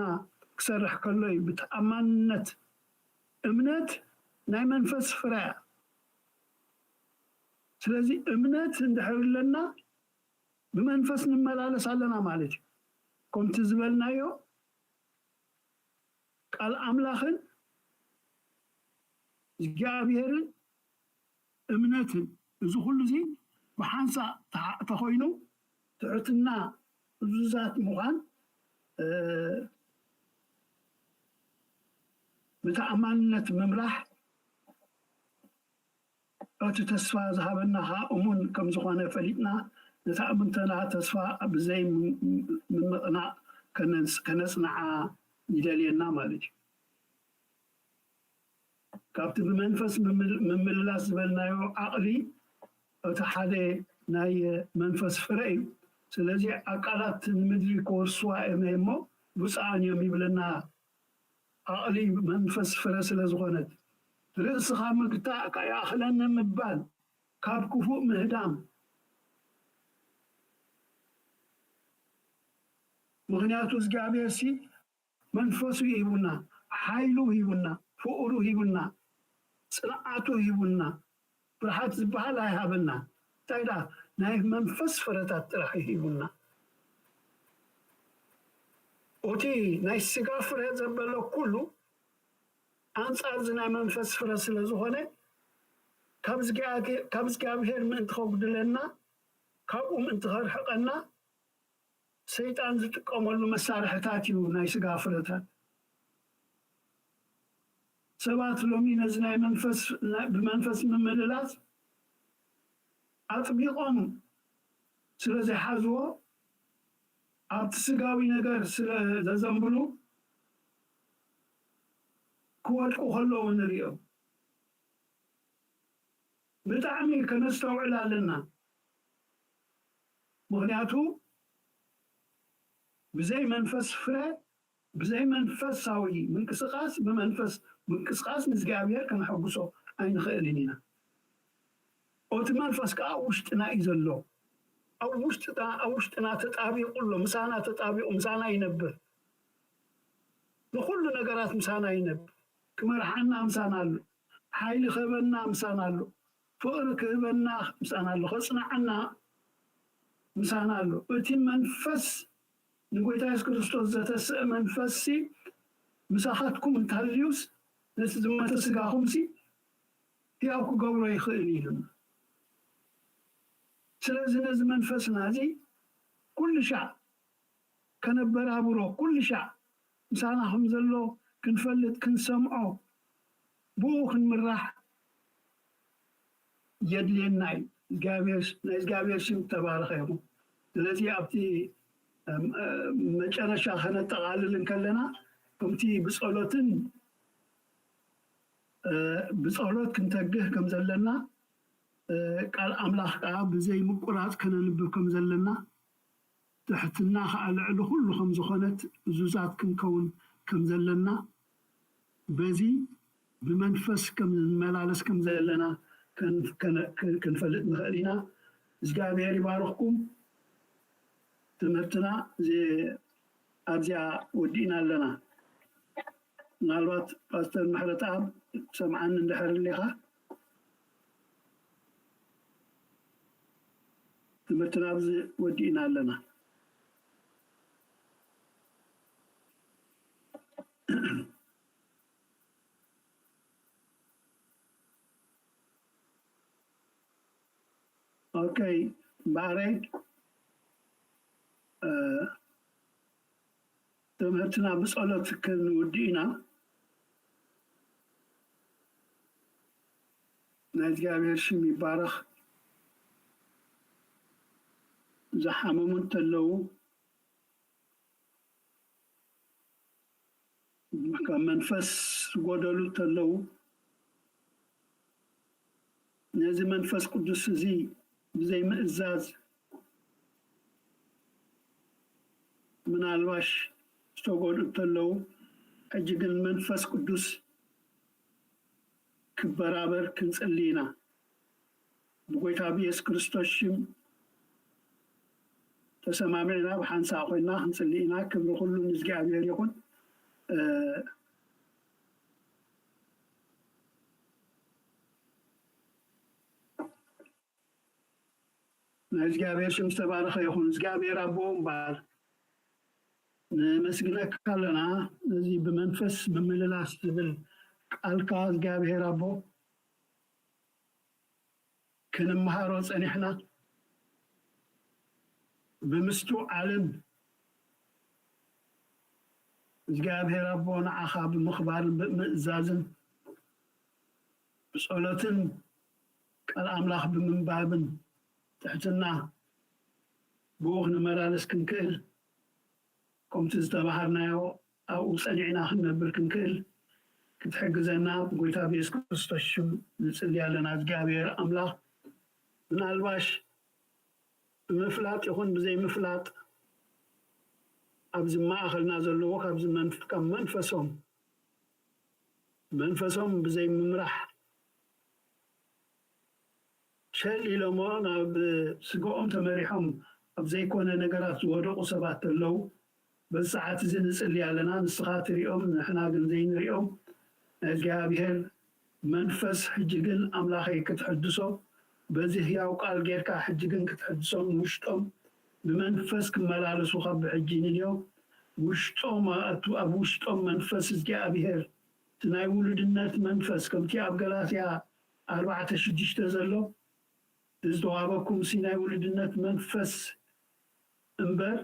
ክሰርሕ ከሎ እዩ። ብተኣማንነት፣ እምነት ናይ መንፈስ ፍረ እያ። ስለዚ እምነት እንድሕር ኣለና ብመንፈስ ንመላለስ ኣለና ማለት እዩ። ከምቲ ዝበልናዮ ቃል ኣምላኽን እግዚኣብሔርን እምነትን፣ እዚ ኩሉ እዚ ብሓንሳእ ተሓ-፣ ተኾይኑ ትሕትና እዙዛት ምዃን፣ እ፣ ብተኣማንነት ምምራሕ፣ እቲ ተስፋ ዝሃበና ኸኣ እሙን ከም ዝኾነ ፈሊጥና፣ ነታ እምንትና ተስፋ ብዘይ ም-፣ ም-፣ ምንቕናቕ ከነጽ-፣ ከነጽንዓ ይደልየና ማለት እዩ። ካብቲ ብመንፈስ ምምል-፣ ምምልላስ ዝበልናዮ ዓቕሊ፣ እቲ ሓደ ናይ መንፈስ ፍረ እዩ። ስለዚ ኣካላት ንምድሪ ክወርስዋ እዮም እሞ ብፁዓን እዮም ይብለና። ዓቕሊ መንፈስ ፍረ ስለ ዝኾነት፣ ርእስኻ ምግታእ ከይኣኽለኒ ምባል፣ ካብ ክፉእ ምህዳም። ምኽንያቱ እግዚኣብሔር ሲ መንፈሱ ሂቡና፣ ሓይሉ ሂቡና፣ ፍቕሩ ሂቡና፣ ጽንዓቱ ሂቡና፣ ፍርሓት ዝበሃል ኣይሃበና። እንታይ ደኣ ናይ መንፈስ ፍረታት ጥራሕ እዩ ሂቡና። ኦቲ ናይ ስጋ ፍረ ዘበለ ኩሉ ኣንጻር እዚ ናይ መንፈስ ፍረ ስለ ዝኾነ፣ ካብ እግዚኣብሄ-፣ ካብ እግዚኣብሄር ምእንቲ ከጉድለና፣ ካብኡ ምእንቲ ከርሕቐና፣ ሰይጣን ዝጥቀመሉ መሳርሕታት እዩ ናይ ስጋ ፍረታት። ሰባት ሎሚ ነዚ ናይ መንፈስ፣ ናይ፣ ብመንፈስ ምምልላስ ኣጥቢቖም ስለ ዘይሓዝዎ፣ ኣብቲ ስጋዊ ነገር ስለ ዘዘንብሉ ክወድቁ ከለዉ ንሪኦም። ብጣዕሚ ከነስተውዕል ኣለና። ምኽንያቱ ብዘይ መንፈስ ፍረ፣ ብዘይ መንፈሳዊ ምንቅስቓስ፣ ብመንፈስ ምንቅስቓስ ንእግዚኣብሔር ከነሐጉሶ ኣይንኽእልን ኢና። ኦቲ መንፈስ ከኣ ኣብ ውሽጥና እዩ ዘሎ። ኣብ ውሽጥና፣ ኣብ ውሽጥና ተጣቢቑ ኣሎ። ምሳና ተጣቢቑ፣ ምሳና ይነብር። ንኹሉ ነገራት ምሳና ይነብር። ክመርሓና ምሳና ኣሎ። ሓይሊ ክህበና ምሳና ኣሎ። ፍቕሪ ክህበና ምሳና ኣሎ። ከጽንዓና ምሳና ኣሎ። እቲ መንፈስ፣ ንጎይታ የሱስ ክርስቶስ ዘተስእ መንፈስሲ ምሳኻትኩም እንተሃልዩስ፣ ነቲ ዝሞተ ስጋኹምሲ ሕያው ክገብሮ ይኽእል እዩ ኢሉና። ስለዚ ነዚ መንፈስና እዚ ኩሉ ሻዕ ከነበራብሮ፣ ኩሉ ሻዕ ምሳና ከም ዘሎ ክንፈልጥ፣ ክንሰምዖ፣ ብኡ ክንምራሕ የድልየና እዩ። እግዚኣብሔር ናይ እግዚኣብሔር ሽም ተባረኸ ይኹን። ስለዚ ኣብቲ መጨረሻ ከነጠቓልል እንከለና ከምቲ ብጸሎትን ብጸሎት ክንተግህ ከም ዘለና ቃል ኣምላኽ ከዓ ብዘይ ምቁራፅ ከነንብብ ከም ዘለና ትሕትና ከዓ ልዕሊ ኩሉ ከም ዝኾነት እዙዛት ክንከውን ከም ዘለና በዚ ብመንፈስ ከም ንመላለስ ከም ዘለና ክንፈልጥ ንኽእል ኢና። እግዚኣብሔር ይባርኽኩም። ትምህርትና ኣብዚኣ ወዲእና ኣለና። ምናልባት ፓስተር ምሕረተኣብ ትሰምዓኒ እንድሕር ኣሊኻ ትምህርትና ኣብዚ ወዲእና ኣለና። ኦኬ እምበኣረይ ትምህርትና ብጸሎት ክንውድእ ኢና። ናይ እግዚኣብሔር ሽም ይባረኽ። ዝሓመሙ እንተለዉ ካብ መንፈስ ዝጎደሉ እንተለዉ ነዚ መንፈስ ቅዱስ እዚ ብዘይምእዛዝ ምናልባሽ ዝተጎድኡ እንተለዉ ሕጂ ግን መንፈስ ቅዱስ ክበራበር ክንጽሊ ኢና። ብጎይታ ብየሱስ ክርስቶስ ሽም ተሰማሚዕና ብሓንሳእ ኮይና ክንጽሊ ኢና። ክብሪ ኩሉ ንእግዚኣብሔር ይኹን። ናይ እግዚኣብሔር ሽም ዝተባረኸ ይኹን። እግዚኣብሔር ኣቦ እምበኣር ንመስግነካ ኣለና። ነዚ ብመንፈስ ምምልላስ ዝብል ቃልካ እግዚኣብሔር ኣቦ ክንምሃሮ ጸኒሕና ብምስትውዓልን እግዚኣብሔር ኣቦ ንዓኻ ብምኽባርን ብምእዛዝን ብጸሎትን ቃል ኣምላኽ ብምንባብን ትሕትና ብኡ ክንመላለስ ክንክእል ከምቲ ዝተባሃርናዮ ኣብኡ ጸኒዕና ክንነብር ክንክእል ክትሕግዘና ብጎይታ ብየሱስ ክርስቶስ ሽም ንጽሊ ኣለና። እግዚኣብሔር ኣምላኽ ምናልባሽ ብምፍላጥ ይኹን ብዘይምፍላጥ ኣብዚ ማእኸልና ዘለዎ ካብ መንፈሶም መንፈሶም ብዘይምምራሕ ሸል ኢሎሞ ናብ ስጋኦም ተመሪሖም ኣብ ዘይኮነ ነገራት ዝወደቑ ሰባት ኣለዉ። በዚ ሰዓት እዚ ንጽሊ ኣለና፣ ንስኻ ትሪኦም ንሕና ግን ዘይንሪኦም። ናይ እግዚኣብሔር መንፈስ ሕጂ ግን ኣምላኸይ ክትሕድሶ በዚ ህያው ቃል ጌርካ ሕጂ ግን ክትሕድሶም ውሽጦም ብመንፈስ ክመላለሱ ካብ ብሕጂ ንልዮም ውሽጦም ኣእቱ ኣብ ውሽጦም መንፈስ እግዚኣብሔር እቲ ናይ ውሉድነት መንፈስ ከምቲ ኣብ ገላትያ ኣርባዕተ ሽዱሽተ ዘሎ ዝተዋህበኩም ሲ ናይ ውሉድነት መንፈስ እምበር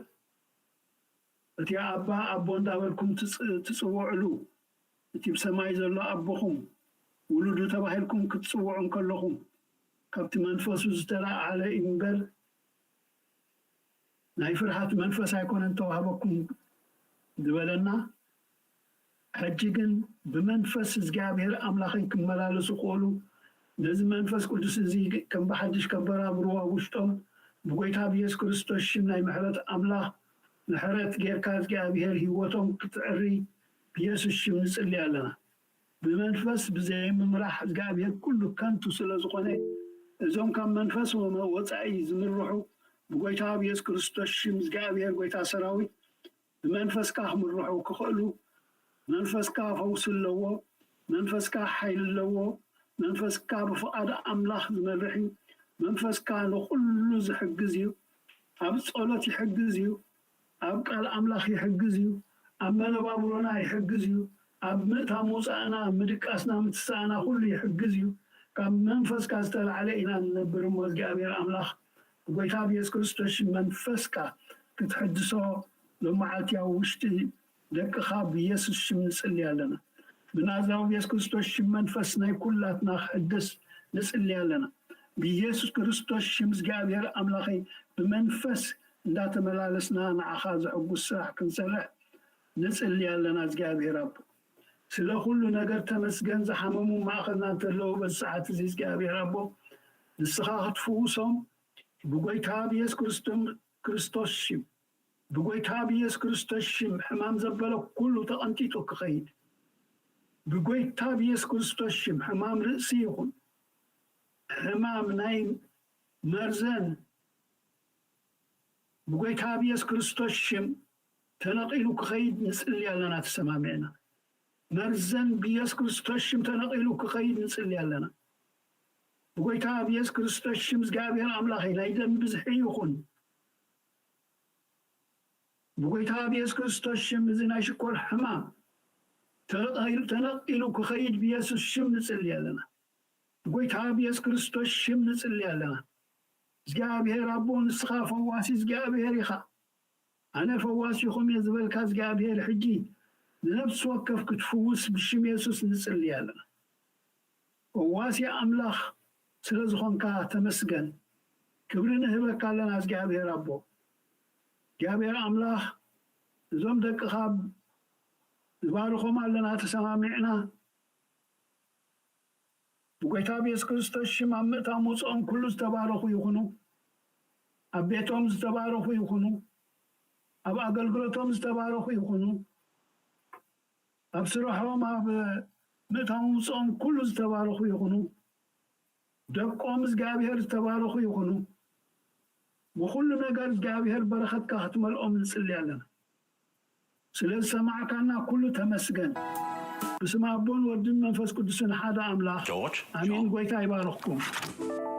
እቲ ኣባ ኣቦ እንዳበልኩም ትጽውዕሉ እቲ ብሰማይ ዘሎ ኣቦኹም ውሉዱ ተባሂልኩም ክትጽውዑ እንከለኹም ካብቲ መንፈሱ ዝተለዓለ እዩ እምበር ናይ ፍርሃት መንፈስ ኣይኮነን ተዋህበኩም ዝበለና። ሕጂ ግን ብመንፈስ እግዚኣብሔር ኣምላኸይ ክመላለሱ ክእሉ ነዚ መንፈስ ቅዱስ እዚ ከም ብሓድሽ ከበራብርዎ ኣብ ውሽጦም ብጎይታ ብየሱስ ክርስቶስ ሽም ናይ ምሕረት ኣምላኽ ምሕረት ጌርካ እግዚኣብሔር ህይወቶም ክትዕሪ ብየሱስ ሽም ንጽሊ ኣለና። ብመንፈስ ብዘይምምራሕ እግዚኣብሔር ኩሉ ከንቱ ስለ ዝኾነ እዞም ካብ መንፈስ ወፃኢ ዝምርሑ ብጎይታ ብየሱስ ክርስቶስ ሽም እግዚኣብሔር ጎይታ ሰራዊት ብመንፈስካ ክምርሑ ክኽእሉ መንፈስካ ፈውሲ ኣለዎ። መንፈስካ ሓይሊ ኣለዎ። መንፈስካ ብፍቓድ ኣምላኽ ዝመርሕ እዩ። መንፈስካ ንኹሉ ዝሕግዝ እዩ። ኣብ ጸሎት ይሕግዝ እዩ። ኣብ ቃል ኣምላኽ ይሕግዝ እዩ። ኣብ መነባብሮና ይሕግዝ እዩ። ኣብ ምእታ ምውፃእና ምድቃስና ምትሳእና ኩሉ ይሕግዝ እዩ። ካብ መንፈስካ ዝተላዕለ ኢና ንነብር እሞ እግዚኣብሔር ኣምላኽ ብጎይታ ብየሱስ ክርስቶስ ሽም መንፈስካ ክትሕድሶ ሎመዓልቲ ኣብ ውሽጢ ደቅኻ ብየሱስ ሽም ንጽሊ ኣለና። ብናዝራዊ ብየሱስ ክርስቶስ ሽም መንፈስ ናይ ኩላትና ክሕድስ ንጽሊ ኣለና። ብኢየሱስ ክርስቶስ ሽም እግዚኣብሔር ኣምላኸይ ብመንፈስ እንዳተመላለስና ንዓኻ ዘሐጉስ ስራሕ ክንሰርሕ ንጽሊ ኣለና እግዚኣብሔር ኣቦ። ስለ ኩሉ ነገር ተመስገን። ዝሓመሙ ማእኸልና እንተለዉ በዚ ሰዓት እዚ እግዚኣብሔር ኣቦ ንስኻ ክትፍውሶም ብጎይታ ብኢየሱስ ክርስቶም- ክርስቶስ ሽም ብጎይታ ብኢየሱስ ክርስቶስ ሽም ሕማም ዘበለ ኩሉ ተቐንጢጡ ክኸይድ ብጎይታ ብኢየሱስ ክርስቶስ ሽም ሕማም ርእሲ ይኹን ሕማም ናይ መርዘን ብጎይታ ብኢየሱስ ክርስቶስ ሽም ተነቒሉ ክኸይድ ንጽሊ ኣለና ተሰማሚዕና። መርዘን ብኢየሱስ ክርስቶስ ሽም ተነቒሉ ክኸይድ ንጽሊ ኣለና። ብጎይታ ብኢየሱስ ክርስቶስ ሽም እግዚኣብሔር ኣምላኸይ ናይ ደም ብዝሒ ይኹን ብጎይታ ብኢየሱስ ክርስቶስ ሽም እዚ ናይ ሽኮር ሕማም ተነቒሉ ክኸይድ ብኢየሱስ ሽም ንጽሊ ኣለና። ብጎይታ ብኢየሱስ ክርስቶስ ሽም ንጽሊ ኣለና። እግዚኣብሔር ኣቦ ንስኻ ፈዋሲ እግዚኣብሔር ኢኻ። ኣነ ፈዋሲኹም እየ ዝበልካ እግዚኣብሔር ሕጂ ንነፍሲ ወከፍ ክትፍውስ ብሽም የሱስ ንጽሊ ኣለና። ፈዋሲ ኣምላኽ ስለ ዝኾንካ ተመስገን። ክብሪ ንህበካ ኣለና እግዚኣብሔር ኣቦ። እግዚኣብሔር ኣምላኽ እዞም ደቅኻ ንባርኾም ኣለና ተሰማሚዕና። ብጎይታ ብየሱስ ክርስቶስ ሽም ኣብ ምእታው ምውፅኦም ኩሉ ዝተባረኹ ይኹኑ። ኣብ ቤቶም ዝተባረኹ ይኹኑ። ኣብ ኣገልግሎቶም ዝተባረኹ ይኹኑ። ኣብ ስርሖም ኣብ ምእታው ምውፅኦም ኩሉ ዝተባረኹ ይኹኑ። ደቆም እግዚኣብሔር ዝተባረኹ ይኹኑ። ብኹሉ ነገር እግዚኣብሔር በረኸትካ ክትመልኦም ንጽሊ ኣለና። ስለ ዝሰማዕካና ኩሉ ተመስገን። ብስም ኣቦን ወድን መንፈስ ቅዱስን ሓደ ኣምላኽ ጆርጅ፣ ኣሜን። ጆን። ጎይታ ይባርኽኩም።